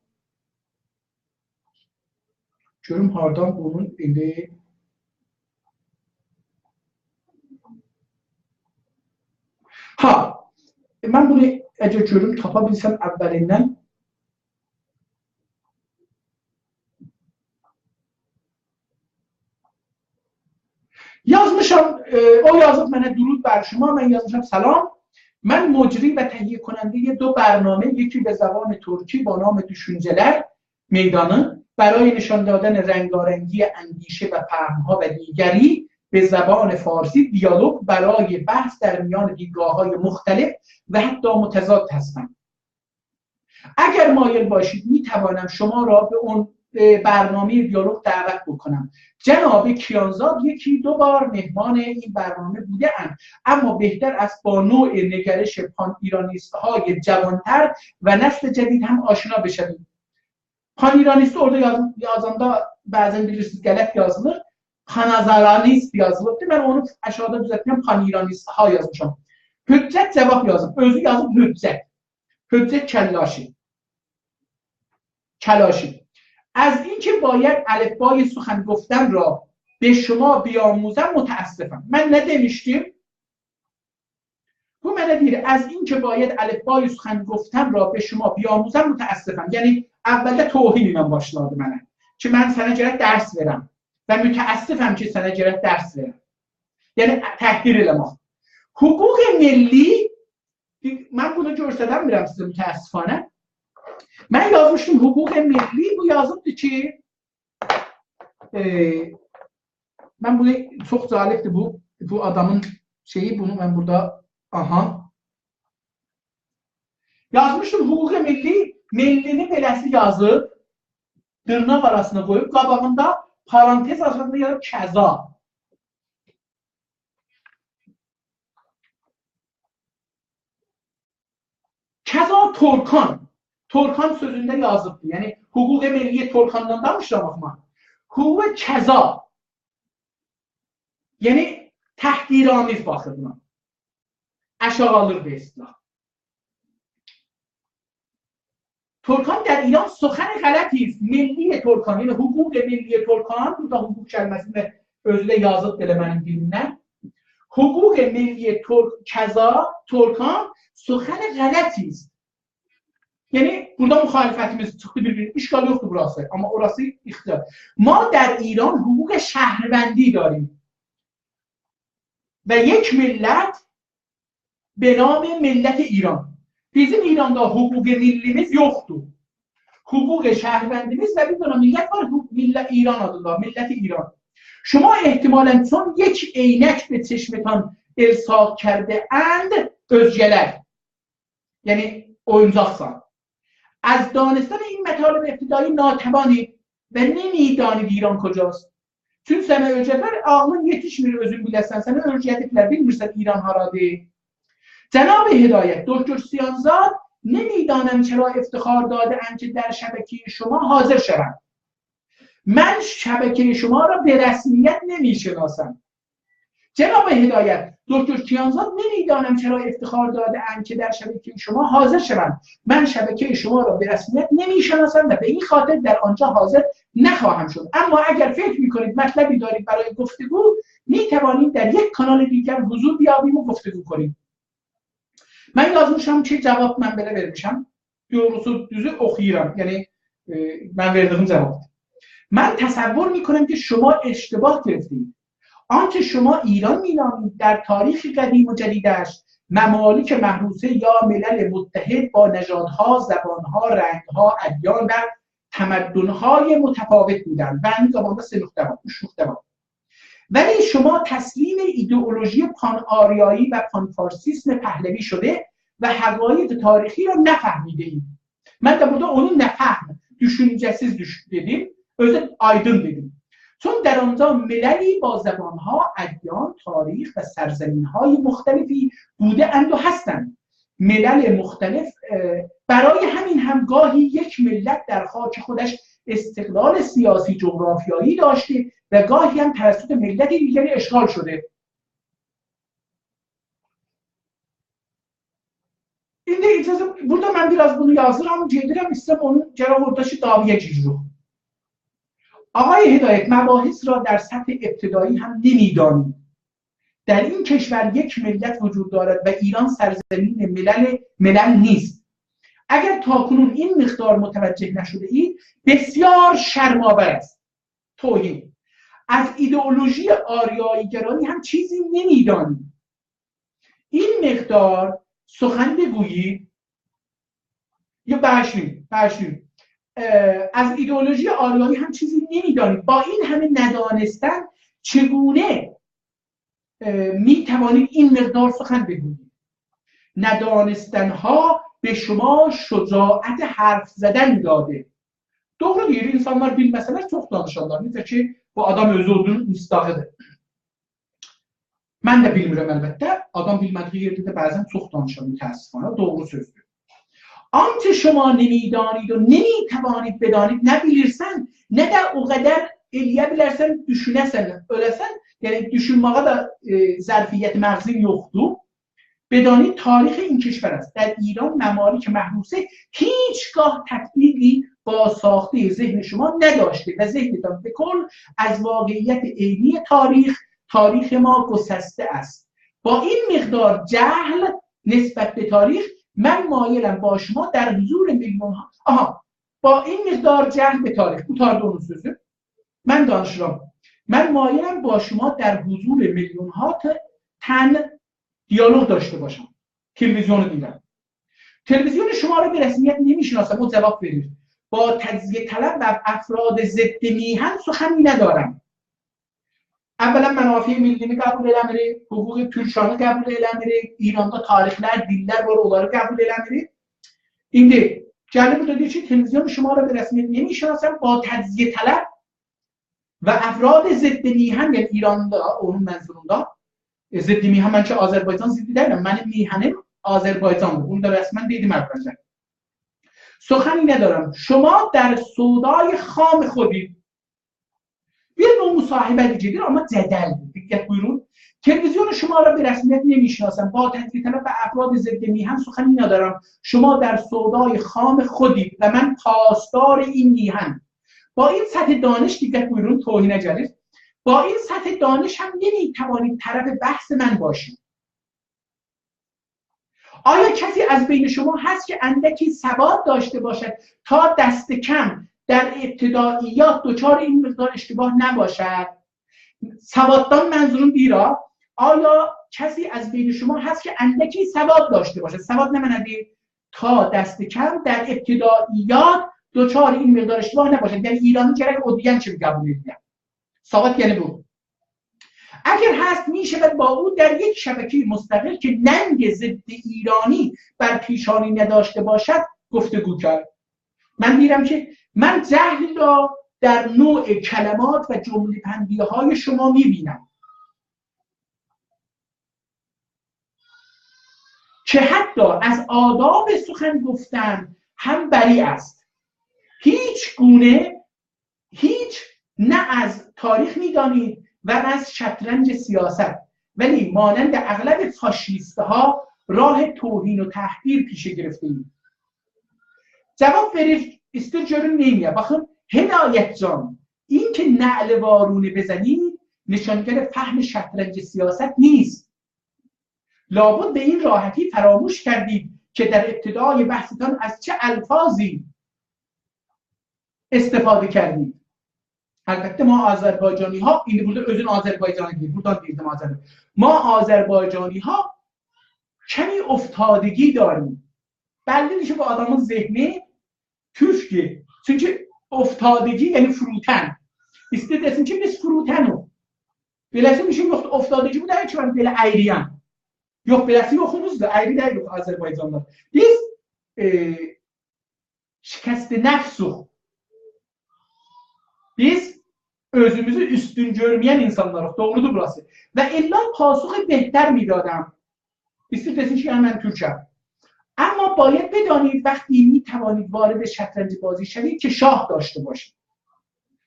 گؤروم هاردان بونون ایندی. ها، ائ، من بونو اگر گؤروم، تاپا بیلسم اوّلیندن. یازمیشام، ائ، او یازیب منه «درود بر شما»، من یازمیشام «سلام». من مجری و تهیه کنندهٔ دو برنامه، یکی به زبان ترکی با نام دوشونجه‌لر میدانی، برای نشان دادن رنگارنگی اندیشه و فهم‌ها، و دیگری به زبان فارسی، دیالوگ، برای بحث در میان دیدگاه‌های مختلف و حتی متضاد هستم. اگر مایل باشید، می‌توانم شما را به اون، به برنامهٔ دیالوگ دعوت بکنم. جناب کیانزاد یکی دو بار مهمان این برنامه بوده اند، اما بهتر است با نوع نگرش پان ایرانیست های جوانتر و نسل جدید هم آشنا بشوید. پان ایرانیست اورادا یاز-، یازاندا بعضا بیلیرسینیز غلط یازیلیر. پان‌آذرانیست یازیلیبدیر. من اونو آشاغیدا دوزلتمیشم، پان ایرانیست ها یازمیشام. حجت جواب یازیب، اؤزو یازیب حجت. حجت کلاشی. کلاشی. از اینکه باید الفبای سخن گفتن را به شما بیاموزم متاسفم. من نه دئمیشدیم؟ بو منه دئییر، از اینکه باید الفبای سخن گفتن را به شما بیاموزم متاسفم. یعنی اولده توهین ایله باشلادی منه کی من سنه گرک درس وئرم و متاسفم کی سنه گرک درس وئرم. یعنی تحقیر ائله‌مک. حقوق ملی، من بونو گؤسترمیرم سیزه متاسفانه. من یازمیشدیم حقوق ملی، بو یازیبدی کی، ائ، من بونو، چوخ جالبدیر بو، بو آدامین شئیی، بونو من بورادا، آها. یازمیشدیم حقوق ملی، ملی‌نی بئله‌سی یازیب، دیرناق آراسینا قویوب، قاباغیندا پارانتز آچاندا یازیب کذا. کذا ترکان. ترکان سؤزونده یازیبدی. یعنی حقوق ملی ترکاندان دانمیشیرام آخی من. حقوق کذا. یعنی تحقیرآمیز باخیر بونا. آشاغیلیر به اصطلاح. ترکان در ایران سخن غلطی است. ملی ترکان، یعنی حقوق ملی ترکان، بورادا حقوق کلمه‌سینی ده اؤزو ده یازیب ائله منیم دیلیمدن. حقوق ملی ترک، کذا ترکان سخن غلطی است. یعنی بورادا مخالفتیمیز چیخدی بیر-بیر. اشکال یوخدور بوراسی، آمما اوراسی اختیار. ما در ایران حقوق شهروندی داریم و یک ملت به نام ملت ایران. بیزیم ایراندا حقوق ملی‌میز یوخدور. حقوق شهروندی‌میز و بیر دنه ملت وار، حقوق ملت ایران آدیندا، ملت ایران. شما احتمالاً چون یک عینک به چشمتان الصاق کرده‌اند اؤزگه‌لر. یعنی اویونجاقسان. از دانستن این مطالب ابتدایی ناتوانی و نمی‌دانی ایران کجاست. چون سنه اؤیره‌دیبلر، عاغلین یئتیشمیر اؤزون بیله‌سن، سنه اؤیره‌دیبلر، بیلمیرسن ایران هارادیر. جناب هدایت، دکتر سیانزاد، نمی‌دانم چرا افتخار داده‌اند که در شبکهٔ شما حاضر شوم. من شبکهٔ شما را به رسمیت نمی‌شناسم. جناب هدایت، دکتر کیانزاد، نمی‌دانم چرا افتخار داده‌اند که در شبکهٔ شما حاضر شوم. من شبکهٔ شما را به رسمیت نمی‌شناسم و به این خاطر در آنجا حاضر نخواهم شد. اما اگر فکر می‌کنید مطلبی دارید برای گفتگو، می‌توانیم در یک کانال دیگر حضور بیابیم و گفتگو کنیم. من یازمیشام کی جواب من بئله وئرمیشم. دوغروسو، دوزو اوخویورام. یعنی، ائ، من وئردیگیم جواب. من تصور می‌کنم که شما اشتباه گرفتید. آنچه شما ایران می‌نامید، در تاریخ قدیم و جدیدش ممالک محروسه یا ملل متحد با نژادها، زبانها، رنگها، ادیان و تمدن‌های متفاوت بودند. و این زبان‌ها سه نقطه بود، اوچ نقطه بود. ولی شما تسلیم ایدئولوژی پان‌آریایی و پان‌فارسیسم پهلوی شده و حقایق تاریخی را نفهمیده‌اید. من ده بورادا اونو نفهم، دوشونجه‌سیز دوش-، دئدیم، اؤزو آیدین دئدیم. چون در آنجا مللی با زبان‌ها، ادیان، تاریخ و سرزمین‌های مختلفی بوده‌اند و هستند. ملل مختلف، اه، برای همین هم گاهی یک ملت در خاک خودش استقلال سیاسی جغرافیایی داشته و گاهی هم توسط ملت دیگری اشغال شده. ایندی اجازه، بورادا من بیر آز بونو یازیرام، گئدیرم، ایسته‌ییرم اونو، گرک اورادا کی دعوایا گیریریک. آقای هدایت، مباحث را در سطح ابتدایی هم نمی‌دانیم. در این کشور یک ملت وجود دارد و ایران سرزمین ملل، ملل نیست. اگر تاکنون این مقدار متوجه نشده‌اید، بسیار شرم‌آور است. توهین. از ایدئولوژی آریایی‌گرایی هم چیزی نمی‌دانیم. این مقدار سخن بگویید، یا بخشید، بخشید. اه، از ایدئولوژی آریایی هم چیزی نمی‌دانید. با این همه ندانستن چگونه، اه، می‌توانید این مقدار سخن بگویید؟ ندانستن‌ها به شما شجاعت حرف زدن داده. دوغرو دئییر، اینسانلار بیلمه‌سه‌لر چوخ دانیشارلار. نئجه کی، بو آدام اؤزو اونون مصداقی‌دیر. من ده بیلمیرم البته. آدام بیلمه‌دیگی یئرده ده بعضا چوخ دانیشار، متأسفانه. دوغرو سؤزدور. آنچه شما نمی‌دانید و نمی‌توانید بدانید، نه بیلیرسن، نه ده او قدر ائلیه بیلرسن، دوشونه‌سن، اؤله‌سن، یعنی دوشونمه‌یه ده، ائ، ظرفیت مغزین یوخدور. بدانید تاریخ این کشور است. در ایران ممالک محروسه هیچگاه تطبیقی با ساختهٔ ذهن شما نداشته و ذهنتان به کل از واقعیت عینی تاریخ، تاریخ ما گسسته است. با این مقدار جهل نسبت به تاریخ، من مایلم با شما در حضور میلیون‌ها، آها، با این مقدار جهل به تاریخ، قوتاردی اونون سؤزو. من دانیشیرام. من مایلم با شما در حضور میلیون‌ها ت-، تن دیالوگ داشته باشم. تلویزیونو دئییرم. تلویزیون شما را به رسمیت نمی‌شناسم، او جواب وئریر. با تجزیه‌طلب و افراد ضد میهن سخنی ندارم. اولا منافع ملی‌نی قبول ائله‌میریک، حقوق تورکانی قبول ائله‌میریک، ایراندا تاریخلر، دیللر وار، اونلاری قبول ائله‌میریک. ایندی گلیر بورادا دئییر کی، تلویزیون شما را به رسمیت نمی‌شناسم، با تجزیه‌طلب و افراد ضد میهن، یعنی ایراندا، اونون منظوروندا، ائ، ضد میهن، من کی آذربایجان ضدی دئییلم، منیم میهنیم آذربایجاندیر. بونو دا رسما دئدیم اولجه. سخنی ندارم. شما در سودای خام خودید. بیر نوع مصاحبه‌دیر، گئدیر، آمما جدل‌دیر. دقت بویورون. تلویزیون شما را به رسمیت نمی‌شناسم. با تجزیه‌طلب و افراد ضد میهن سخنی ندارم. شما در سودای خام خودید و من پاسدار این میهن. با این سطح دانش، دقت بویورون، توهینه گلیر. با این سطح دانش هم نمی‌توانید طرف بحث من باشید. آیا کسی از بین شما هست که اندکی سواد داشته باشد تا دست کم در ابتداییات دچار این مقدار اشتباه نباشد؟ سواددان منظوروم دئییر ها. آیا کسی از بین شما هست که اندکی سواد داشته باشد؟ سواد نه معنادیر؟ تا دست کم در ابتداییات دچار این مقدار اشتباه نباشد. یعنی ایرانی گرک او دئین کیمی قبول ائدیه. سواد یعنی بو. اگر هست، می‌شود با او در یک شبکهٔ مستقل که ننگ ضد ایرانی بر پیشانی نداشته باشد، گفتگو کرد. من دئییرم که من جهل را در نوع کلمات و جمله‌بندی‌های شما می‌بینم که حتی از آداب سخن گفتن هم بری است. هیچ گونه هیچ نه از تاریخ می‌دانید و نه از شطرنج سیاست، ولی مانند اغلب فاشیست‌ها راه توهین و تحقیر پیشه گرفته‌اید. جواب وئریر، ایستیر گؤرون نئینیه. باخین، هدایت جان، این که نعل وارونه بزنید، نشانگر فهم شطرنج سیاست نیست. لابد به این راحتی فراموش کردید که در ابتدای بحثتان از چه الفاظی استفاده کردید. البته ما آذربایجانی‌ها، ایندی بورادا اؤزون آذربایجانی دئییر، بورادان دئییردیم آذربایجان. ما آذربایجانی‌ها کمی افتادگی داریم. بللی‌دیر کی، بو آدامین ذهنی تورکدور. چونکی افتادگی، یعنی فروتن. ایسته‌ییر دئسین کی، بیز فروتنوق. بئله‌سی بیر شئی یوخدور. افتادگی بو دئییل کی، من بئله اَیری‌یم. یوخ، بئله‌سی یوخوموزدور. اَیری دئییلیک آذربایجانلیلار. بیز، ائ، شکست‌نفسوق. بیز اؤزوموزو اوستون گؤرمه‌ین اینسانلاریق. دوغرودور بوراسی. و الا پاسخ بهتر می‌دادم. ایسته‌ییر دئسین کی، یعنی من تورکم. اما باید بدانید وقتی می‌توانید وارد شطرنج بازی شوید که شاه داشته باشید.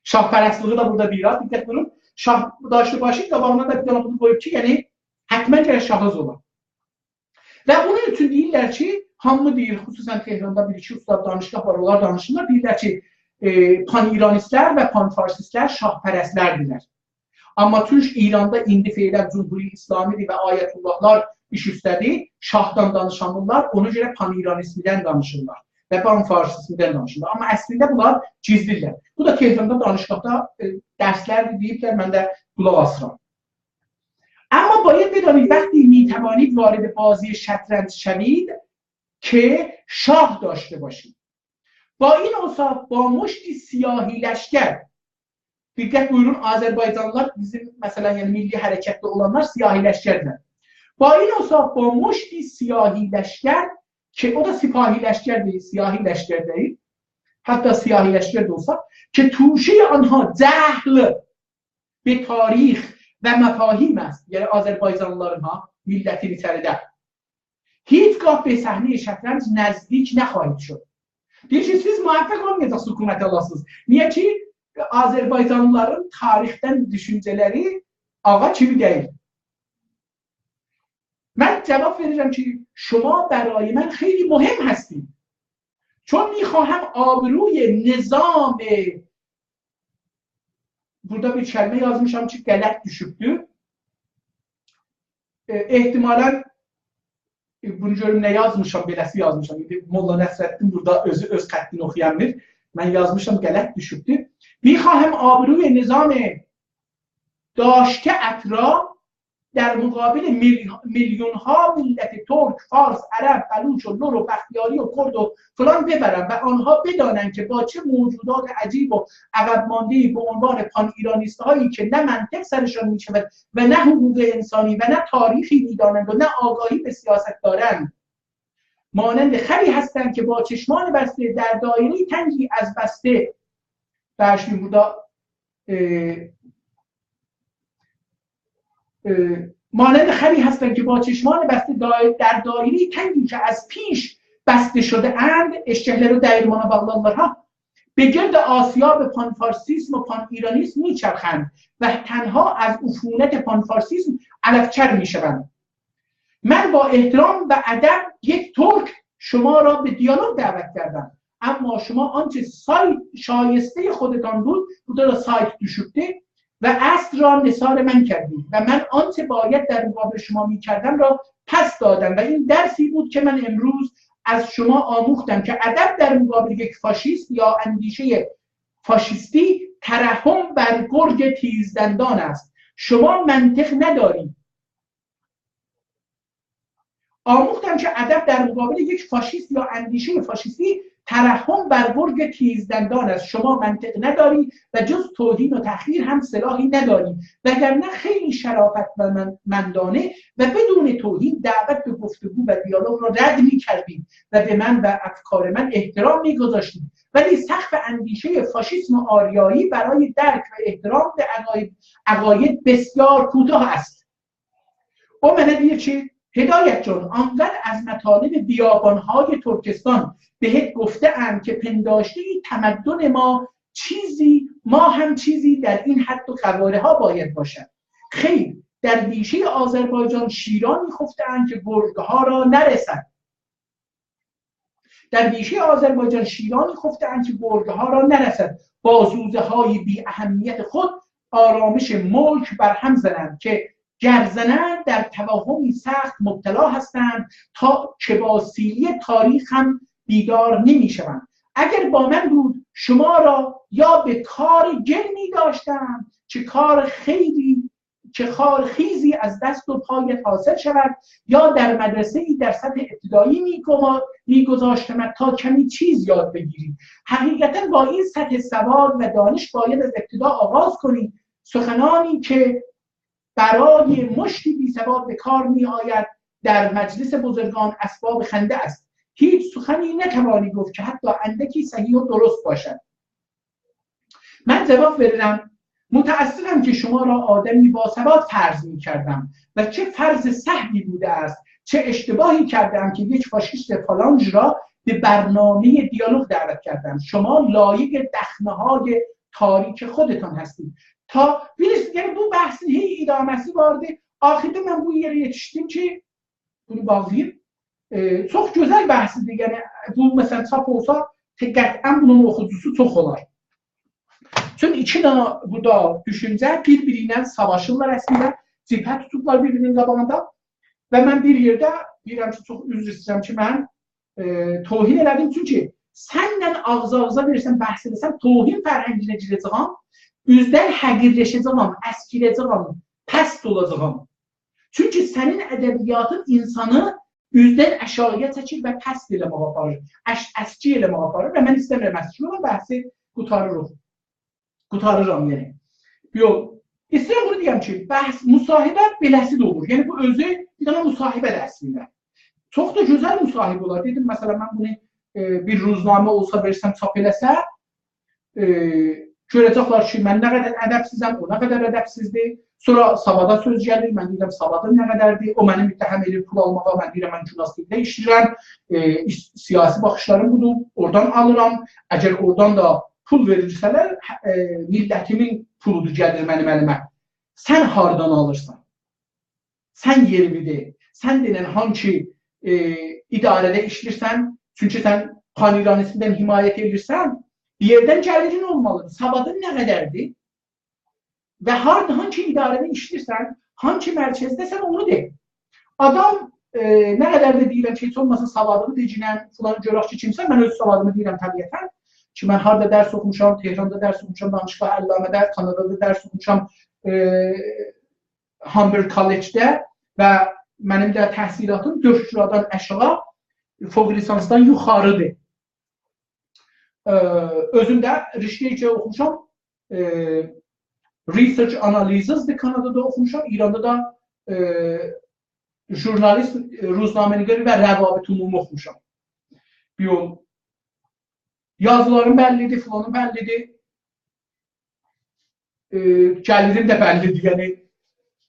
شاه‌پرستلیگی ده بورادا دئییر، دقت بویورون. شاه داشته باشید، قاباغینا دا بیر دنه بونو قویوب کی، یعنی حتما گرک شاهینیز اولا. و بونون اوچون دئییرلر کی، هامی دئییر، خصوصا تهراندا بیر ایکی اوستاد دانشگاه وار، اونلار دانیشیرلار، دئییرلر کی، ائ، پان‌ایرانیستلر و پان‌فارسیستلر شاه‌پرستلردیرلر. آمما تورک ایراندا ایندی فعلا جمهوری اسلامی‌دیر و آیت‌الله‌لار ایش اوسته‌دیر، شاهدان دانیشامیرلار، اونا گؤره پان‌ایرانیزمدن دانیشیرلار و پان‌فارسیزمدن دانیشیرلار. آمما اصلینده بونلار گیزلی‌دیرلر. بو دا تهراندا دانشگاهدا، ائ، درسلردیر دئییبلر، من ده قولاق آسیرام. اما باید بدانید وقتی می‌توانید وارد بازی شطرنج شوید که شاه داشته باشید. با این اوصاف با مشتی سیاهی لشکر، دقت بویورون، آذربایجانلیلار بیزیم، مثلا، یعنی میللی حرکتده اولانلار سیاهی لشکردیلر. با این اوصاف با مشتی سیاهی لشکر، که او دا سپاهی لشکر دئییل، سیاهی لشکر دئییل، حتی سیاهی لشکر ده اولسا، که توشهٔ آنها جهل به تاریخ و مفاهیم است، یعنی آذربایجانلیلارین، ها، میللتین ایچریده، هیچگاه به صحنهٔ شطرنج نزدیک نخواهید شد. دئییر کی، سیز موفق اولمایاجاقسینیز حکومت آلاسینیز. نییه کی، آذربایجانلیلارین تاریخدن دوشونجه‌لری آغا کیمی دئییل. من جواب وئریرم کی، شما برای من خیلی مهم هستید. چون می‌خواهم آبروی نظام، بورادا بیر کلمه یازمیشام کی، غلط دوشوبدور. ائ، احتمالاً، ائ، بونو گؤروم نه یازمیشام، بئله‌سی یازمیشام. ایندی ملا نصرالدین بورادا اؤزو اؤز خطینی اوخویامیر. من یازمیشام، غلط دوشوبدور. می‌خواهم آبروی نظام داشته ات را در مقابل میل-، میلیون‌ها ملت ترک، فارس، عرب، بلوچ و لر و بختیاری و کرد و فلان ببرم و آنها بدانند که با چه موجودات عجیب و عقب‌مانده‌ای به عنوان پان‌ایرانیست‌هایی که نه منطق سرشان می‌شود و نه حقوق انسانی و نه تاریخی می‌دانند و نه آگاهی به سیاست دارند، مانند خری هستند که با چشمان بسته در دایرهٔ تنگی از بسته، ببخشید، بورادا، اه، اه، مانند خری هستند که با چشمان بسته دای-، در دایرهٔ تنگی که از پیش بسته شده اند، اشکه‌لری داییرمانا باغلارلار، ها، به گرد آسیاب پان‌فارسیسم و پان‌ایرانیسم می‌چرخند و تنها از عفونت پان‌فارسیسم علف‌چر می‌شوند. من با احترام و ادب یک ترک شما را به دیالوگ دعوت کردم، اما شما آنچه سای-، شایستهٔ خودتان بود، بورادا دا سایت دوشوبدور، و اصل را نثار من کردید و من آنچه باید در مقابل شما می‌کردم را پس دادم و این درسی بود که من امروز از شما آموختم که ادب در مقابل یک فاشیست یا اندیشهٔ فاشیستی ترحم بر گرگ تیزدندان است. شما منطق ندارید. آموختم که ادب در مقابل یک فاشیست یا اندیشهٔ فاشیستی ترحم بر گرگ تیزدندان است. شما منطق نداری و جز توهین و تحقیر هم سلاحی نداری، وگرنه خیلی شرافتمندانه و بدون توهین دعوت به گفتگو و دیالوگ را رد می‌کردید و به من و افکار من احترام می‌گذاشتید، ولی سقف اندیشهٔ فاشیسم آریایی برای درک و احترام به عقاید، عقاید بسیار کوتاه است. او منه دئییر کی، هدایت جان، آنقدر از مطالب بیابان‌های ترکستان بهت گفته‌اند که پنداشته‌ای تمدن ما چیزی، ما هم چیزی در این حد و قواره‌ها باید باشد. خیر، در بیشهٔ آذربایجان شیرانی خفته‌اند که گرگ‌ها را نرسد. در بیشهٔ آذربایجان شیرانی خفته‌اند که گرگ‌ها را نرسد. با زوزه‌های بی‌اهمیت خود آرامش ملک برهم زنند که گر زنند در توهمی سخت مبتلا هستند تا که با سیلی تاریخ هم بیدار نمی‌شوند. اگر با من بود، شما را یا به کار گل می‌داشتند که کار خیلی که کار خیزی از دست و پایت حاصل شود، یا در مدرسه‌ای در سطح ابتدایی می‌گما-، می‌گذاشتمت تا کمی چیز یاد بگیری. حقیقتاً با این سطح سواد و دانش باید از ابتدا آغاز کنی. سخنانی که برای مشتی بی‌سواد به کار می‌آید، در مجلس بزرگان اسباب خنده است. هیچ سخنی نتوانی گفت که حتی اندکی صحیح و درست باشد. من جواب وئریرم، متأسفم که شما را آدمی باسواد فرض می‌کردم و چه فرض سهوی بوده است، چه اشتباهی کرده‌ام که یک فاشیست فلانج را به برنامهٔ دیالوگ دعوت کردم. شما لایق دخمه‌های تاریک خودتان هستید. تا بیلیرسینیز، یعنی بو بحثین هی ادامه‌سی واردی. آخیردا من بو یئره یئتیشدیم کی، بونو باغلاییم. ائ، چوخ گؤزل بحثدیر. یعنی، بو، مثلا، چاپ اولسا، قطعاً بونون اوخوجوسو چوخ اولار. چون ایکی دنه بورادا دوشونجه بیر-بیری ایله ساواشیرلار اصلینده. جبهه توتوبلار بیر-بیرینین قاباغیندا. و من بیر یئرده دئییرم کی، چوخ عذر ایسته‌ییرم کی، من، ائ، توهین ائله‌دیم. چونکی سنله آغزا-آغزا وئرسم، بحث ائله‌سم، توهین فرهنگینه گیره‌جه‌یم، اوزدن حقیرلشه‌جه‌یم، اسکیله‌جه‌یم، پست اولاجاغام. چونکی سنین ادبیاتین اینسانی اوزدن آشاغییا چکیر و پست ائله‌مه‌یه آپاریر، اش-، اسکیک ائله‌مه‌یه آپاریر و من ایسته‌میرم اسکیک اولام، بحثی قوتاریریق. قوتاریرام، یعنی. یوخ، ایسته‌ییرم بونو دئیم کی، بحث، مصاحبه بئله‌سی ده اولور. یعنی، بو اؤزو بیر دنه مصاحبه‌دیر اصلینده. چوخ دا گؤزل مصاحبه اولار. دئدیم، مثلا، من بونو، ائ، بیر روزنامه اولسا، وئرسم، چاپ ائله‌سه، ائ، گؤره‌جکلر کی، من نه قدر ادبسیزم، او نه قدر ادبسیزدیر. سونرا ساوادا سؤز گلیر، من دئییرم، ساوادیم نه قدردیر، او منی متهم ائدیر پول آلماغا، من دئییرم، من ژورنالیستلیکده ایشله‌ییرم، ائ، ایش-، سیاسی باخیشلاریم بودور، اورادان آلیرام. اگر اورادان دا پول وئریرسه‌لر، هه، ائ، میللتیمین پولودور، گلیر منیم الیمه. سن هاردان آلیرسان؟ سن یئرینی دئ. سن دئنن هانسی، ائ، اداره‌ده ایشله‌ییرسن، چونکی سن پان‌ایرانیزمدن حمایت ائدیرسن، بیر یئردن گلیرین اولمالیدیر. ساوادین نه قدردیر؟ و هاردا، هانسی اداره‌ده ایشله‌ییرسن، هانسی مرکزده‌سن، اونو دئ. آدام، ائ، نه قدر ده دئییرم کی، هئچ اولماسا ساوادیمی دئگینن، فلان، گؤرک کی، کیمسن، من اؤز ساوادیمی دئییرم طبیعتا. کی، من هاردا درس اوخوموشام، تهراندا درس اوخوموشام، دانشگاه علامه‌ده، کانادادا درس اوخوموشام، ائ، هامبورگ کالجده و منیم ده تحصیلاتیم دکترادان آشاغی، فوق لیسانسدان یوخاریدیر. ائ، اؤزوم ده research اوخوموشام، ائ، Research Analysis-دیر، کانادادا اوخوموشام، ایراندا دا، ائ، ژورنالیست، ائ، روزنامه‌نگاری و روابط عمومی اوخوموشام. بیر یول یازیلاریم بللیدیر، فلانیم بللیدیر. ائ، گلیریم ده بللیدیر، یعنی،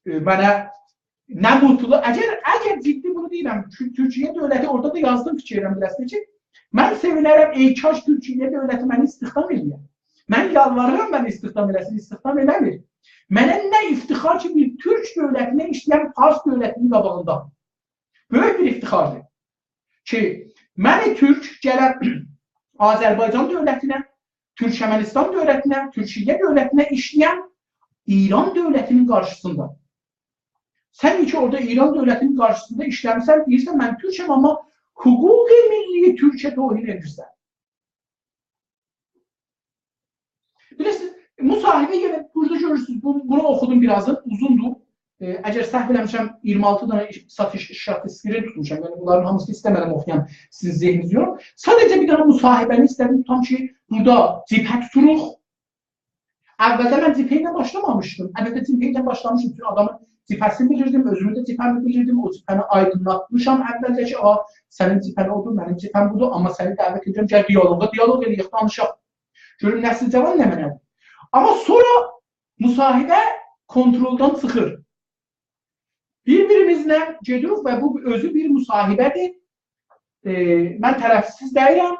ائ، منه نه موتلو، اگر، اگر جدی بونو دئییرم، تور-، تورکیه دؤولتی، اورادا دا یازدیم فیکیرلرین بیله‌سینه کی، من سئوینرم، ای کاش تورکیه دؤولتی منی استخدام ائله‌یه. من یالواریرام، منی استخدام ائله‌سین، استخدام ائله‌میر. منه نه افتخار کی، بیر تورک دؤولتینده ایشله‌یم فارس دؤولتینین قاباغیندا. بؤیوک بیر افتخاردیر کی، من تورک گلم آذربایجان دؤولتینه، تورکمنیستان دؤولتینه، تورکیه دؤولتینه ایشله‌یم ایران دؤولتینین قارشیسیندا. سن کی اورادا ایران دؤولتینین قارشیسیندا ایشله‌میسن، دئییرسن، من تورکم، آمما حقوق ملی تورکه توهین ائدیرسن. بیلیرسینیز، مصاحبه، یعنی بورادا گؤرورسونوز، بو-، بونو اوخودوم بیر آزین، اوزوندور. ائ، اگر سهو ائله‌میشم، اییرمی آلتی دنه ایش-، ساتیش ایستاتیستیگی توتموشام. یعنی بونلارین هامیسینی ایسته‌مه‌دیم اوخویام، سیزین ذهنینیزه یوروم. ساده‌جه بیر دنه مصاحبه‌نی ایسته‌دیم توتام کی، بورادا جبهه توتوروق. اولده من جبهه ایله باشلامامیشدیم. البته، جبهه ایله باشلامیشدیم. بوتون آدامین جبهه‌سینی بیلیردیم، اؤزومون ده جبهه‌می بیلیردیم. او جبهه‌نی آیدینلاتمیشام اولده کی، آ، سنین جبهه‌ن اودور، منیم جبهه‌م بودور، آمما سنی دعوت ائدیرم، گل دیالوگا، دیالوگ ائله‌یک، دانیشاق. گؤروم نسل جوان نمنه‌دیر. آمما سونرا مصاحبه کنترلدان چیخیر. بیر-بیریمیزله گئدیریک و بو اؤزو بیر مصاحبه‌دیر. ائ، من طرفسیز دئییرم.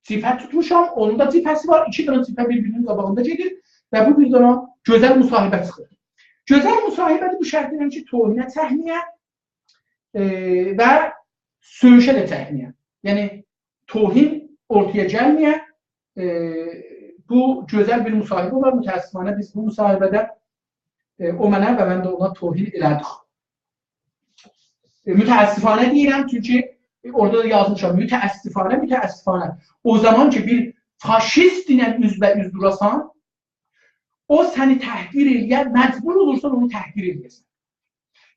جبهه توتموشام، اونون دا جبهه‌سی وار. ایکی دنه جبهه بیر-بیرینین قاباغیندا گئدیر و بو بیر دنه گؤزل مصاحبه چیخیر. گؤزل مصاحبه‌دیر بو شرطله کی، توهینه چکمه‌یه، ائ، و سؤیوشه ده چکمه‌یه. یعنی، توهین اورتایا گلمه‌یه. ائ، بو گؤزل بیر مصاحبه اولار. متأسفانه بیز بو مصاحبه‌ده، ائ، او منه و من ده اونا توهین ائله‌دیک. ائ، متأسفانه دئییرم، چونکی اورادا دا یازمیشام، متأسفانه، متأسفانه. او زامان کی، بیر فاشیست ایله اوزبه‌اوز دوراسان، او سنی تحقیر ائله‌یر، مجبور اولورسان اونو تحقیر ائله‌یه‌سن.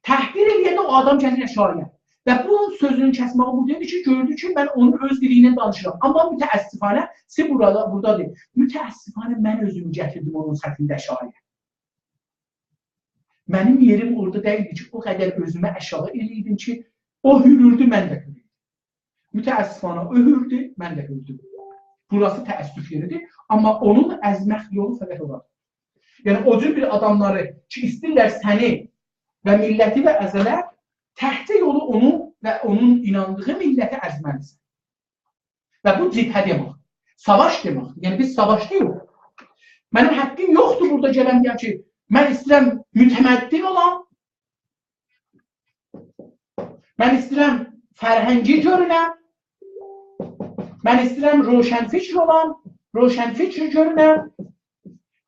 تحقیر ائله‌ینده او آدام گلیر آشاغییا. و بو سؤزونون کسمه‌یی بورادایدی کی، گؤردو کی، من اونون اؤز دیلی ایله دانیشیرام. آمما متأسفانه، سیز بورادا، بورادادیر. متأسفانه من اؤزومو گتیردیم اونون سطحینده آشاغییا. منیم یئریم اورادا دئییلدی کی، او قدر اؤزومو آشاغی ائله‌ییردیم کی، او هوروردو، من ده هوروردوم. متأسفانه او هوردو، من ده هوردوم. بوراسی تأسف یئریدیر. آمما اونون ازمک یولو فقط اورادیر. یعنی، او جور بیر آداملاری کی، ایسته‌ییرلر سنی و میللتی و ازه‌لر، تکجه یولو اونو و اونون ایناندیغی میللتی ازمه‌لیسن. و بو جبهه دئمک، ساواش دئمک. یعنی، بیز ساواشداییق. منیم حاققیم یوخدور بورادا گلم دئیم کی، من ایسته‌ییرم متمدن اولام، من ایسته‌ییرم فرهنگی گؤرونم، من ایسته‌ییرم روشنفکر اولام، روشنفکر گؤرونم،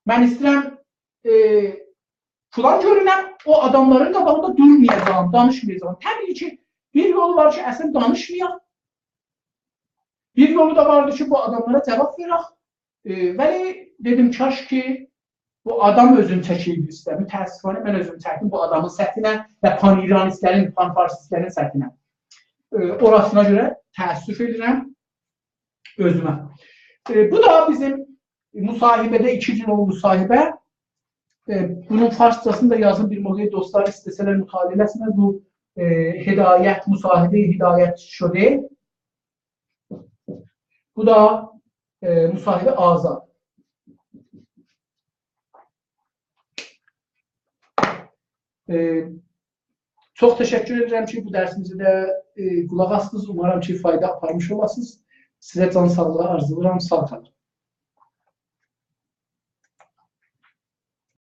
من ایسته‌ییرم، ائ، فلان گؤرونم، او آداملارین قاباغیندا دورمایاجاغام، دانیشمایاجاغام. طبیعی کی، بیر یولو وار کی، اصلا دانیشمایاق. بیر یولو دا واردی کی، بو آداملارا جاواب وئرک. ائ، ولی دئدیم، کاش کی، بو آدام اؤزونو چکیب ایسته. متأسفانه من اؤزومو چکدیم بو آدامین سطحینه و پان‌ایرانیست‌لرین، پان‌فارسیست‌لرین سطحینه. ائ، اوراسینا گؤره تأسف ائدیرم اؤزومه. ائ، بو دا بیزیم مصاحبه‌ده، ایکی گون اولدو مصاحبه. ائ، بونون فارسجاسینی دا یازیم، بیر موقع دوستلار ایسته‌سه‌لر مطالعه ائله‌سینلر. بو، ائ، هدایت، مصاحبهٔ هدایت شده. بو دا، ائ، مصاحبه آزاد. ائ، چوخ تشکر ائدیرم کی، بو درسیمیزه ده، ائ، قولاق آسدینیز. اومارام کی، فایدا آپارمیش اولاسینیز. سیزه جان ساغلیغی آرزولاییرام. ساغ قالین.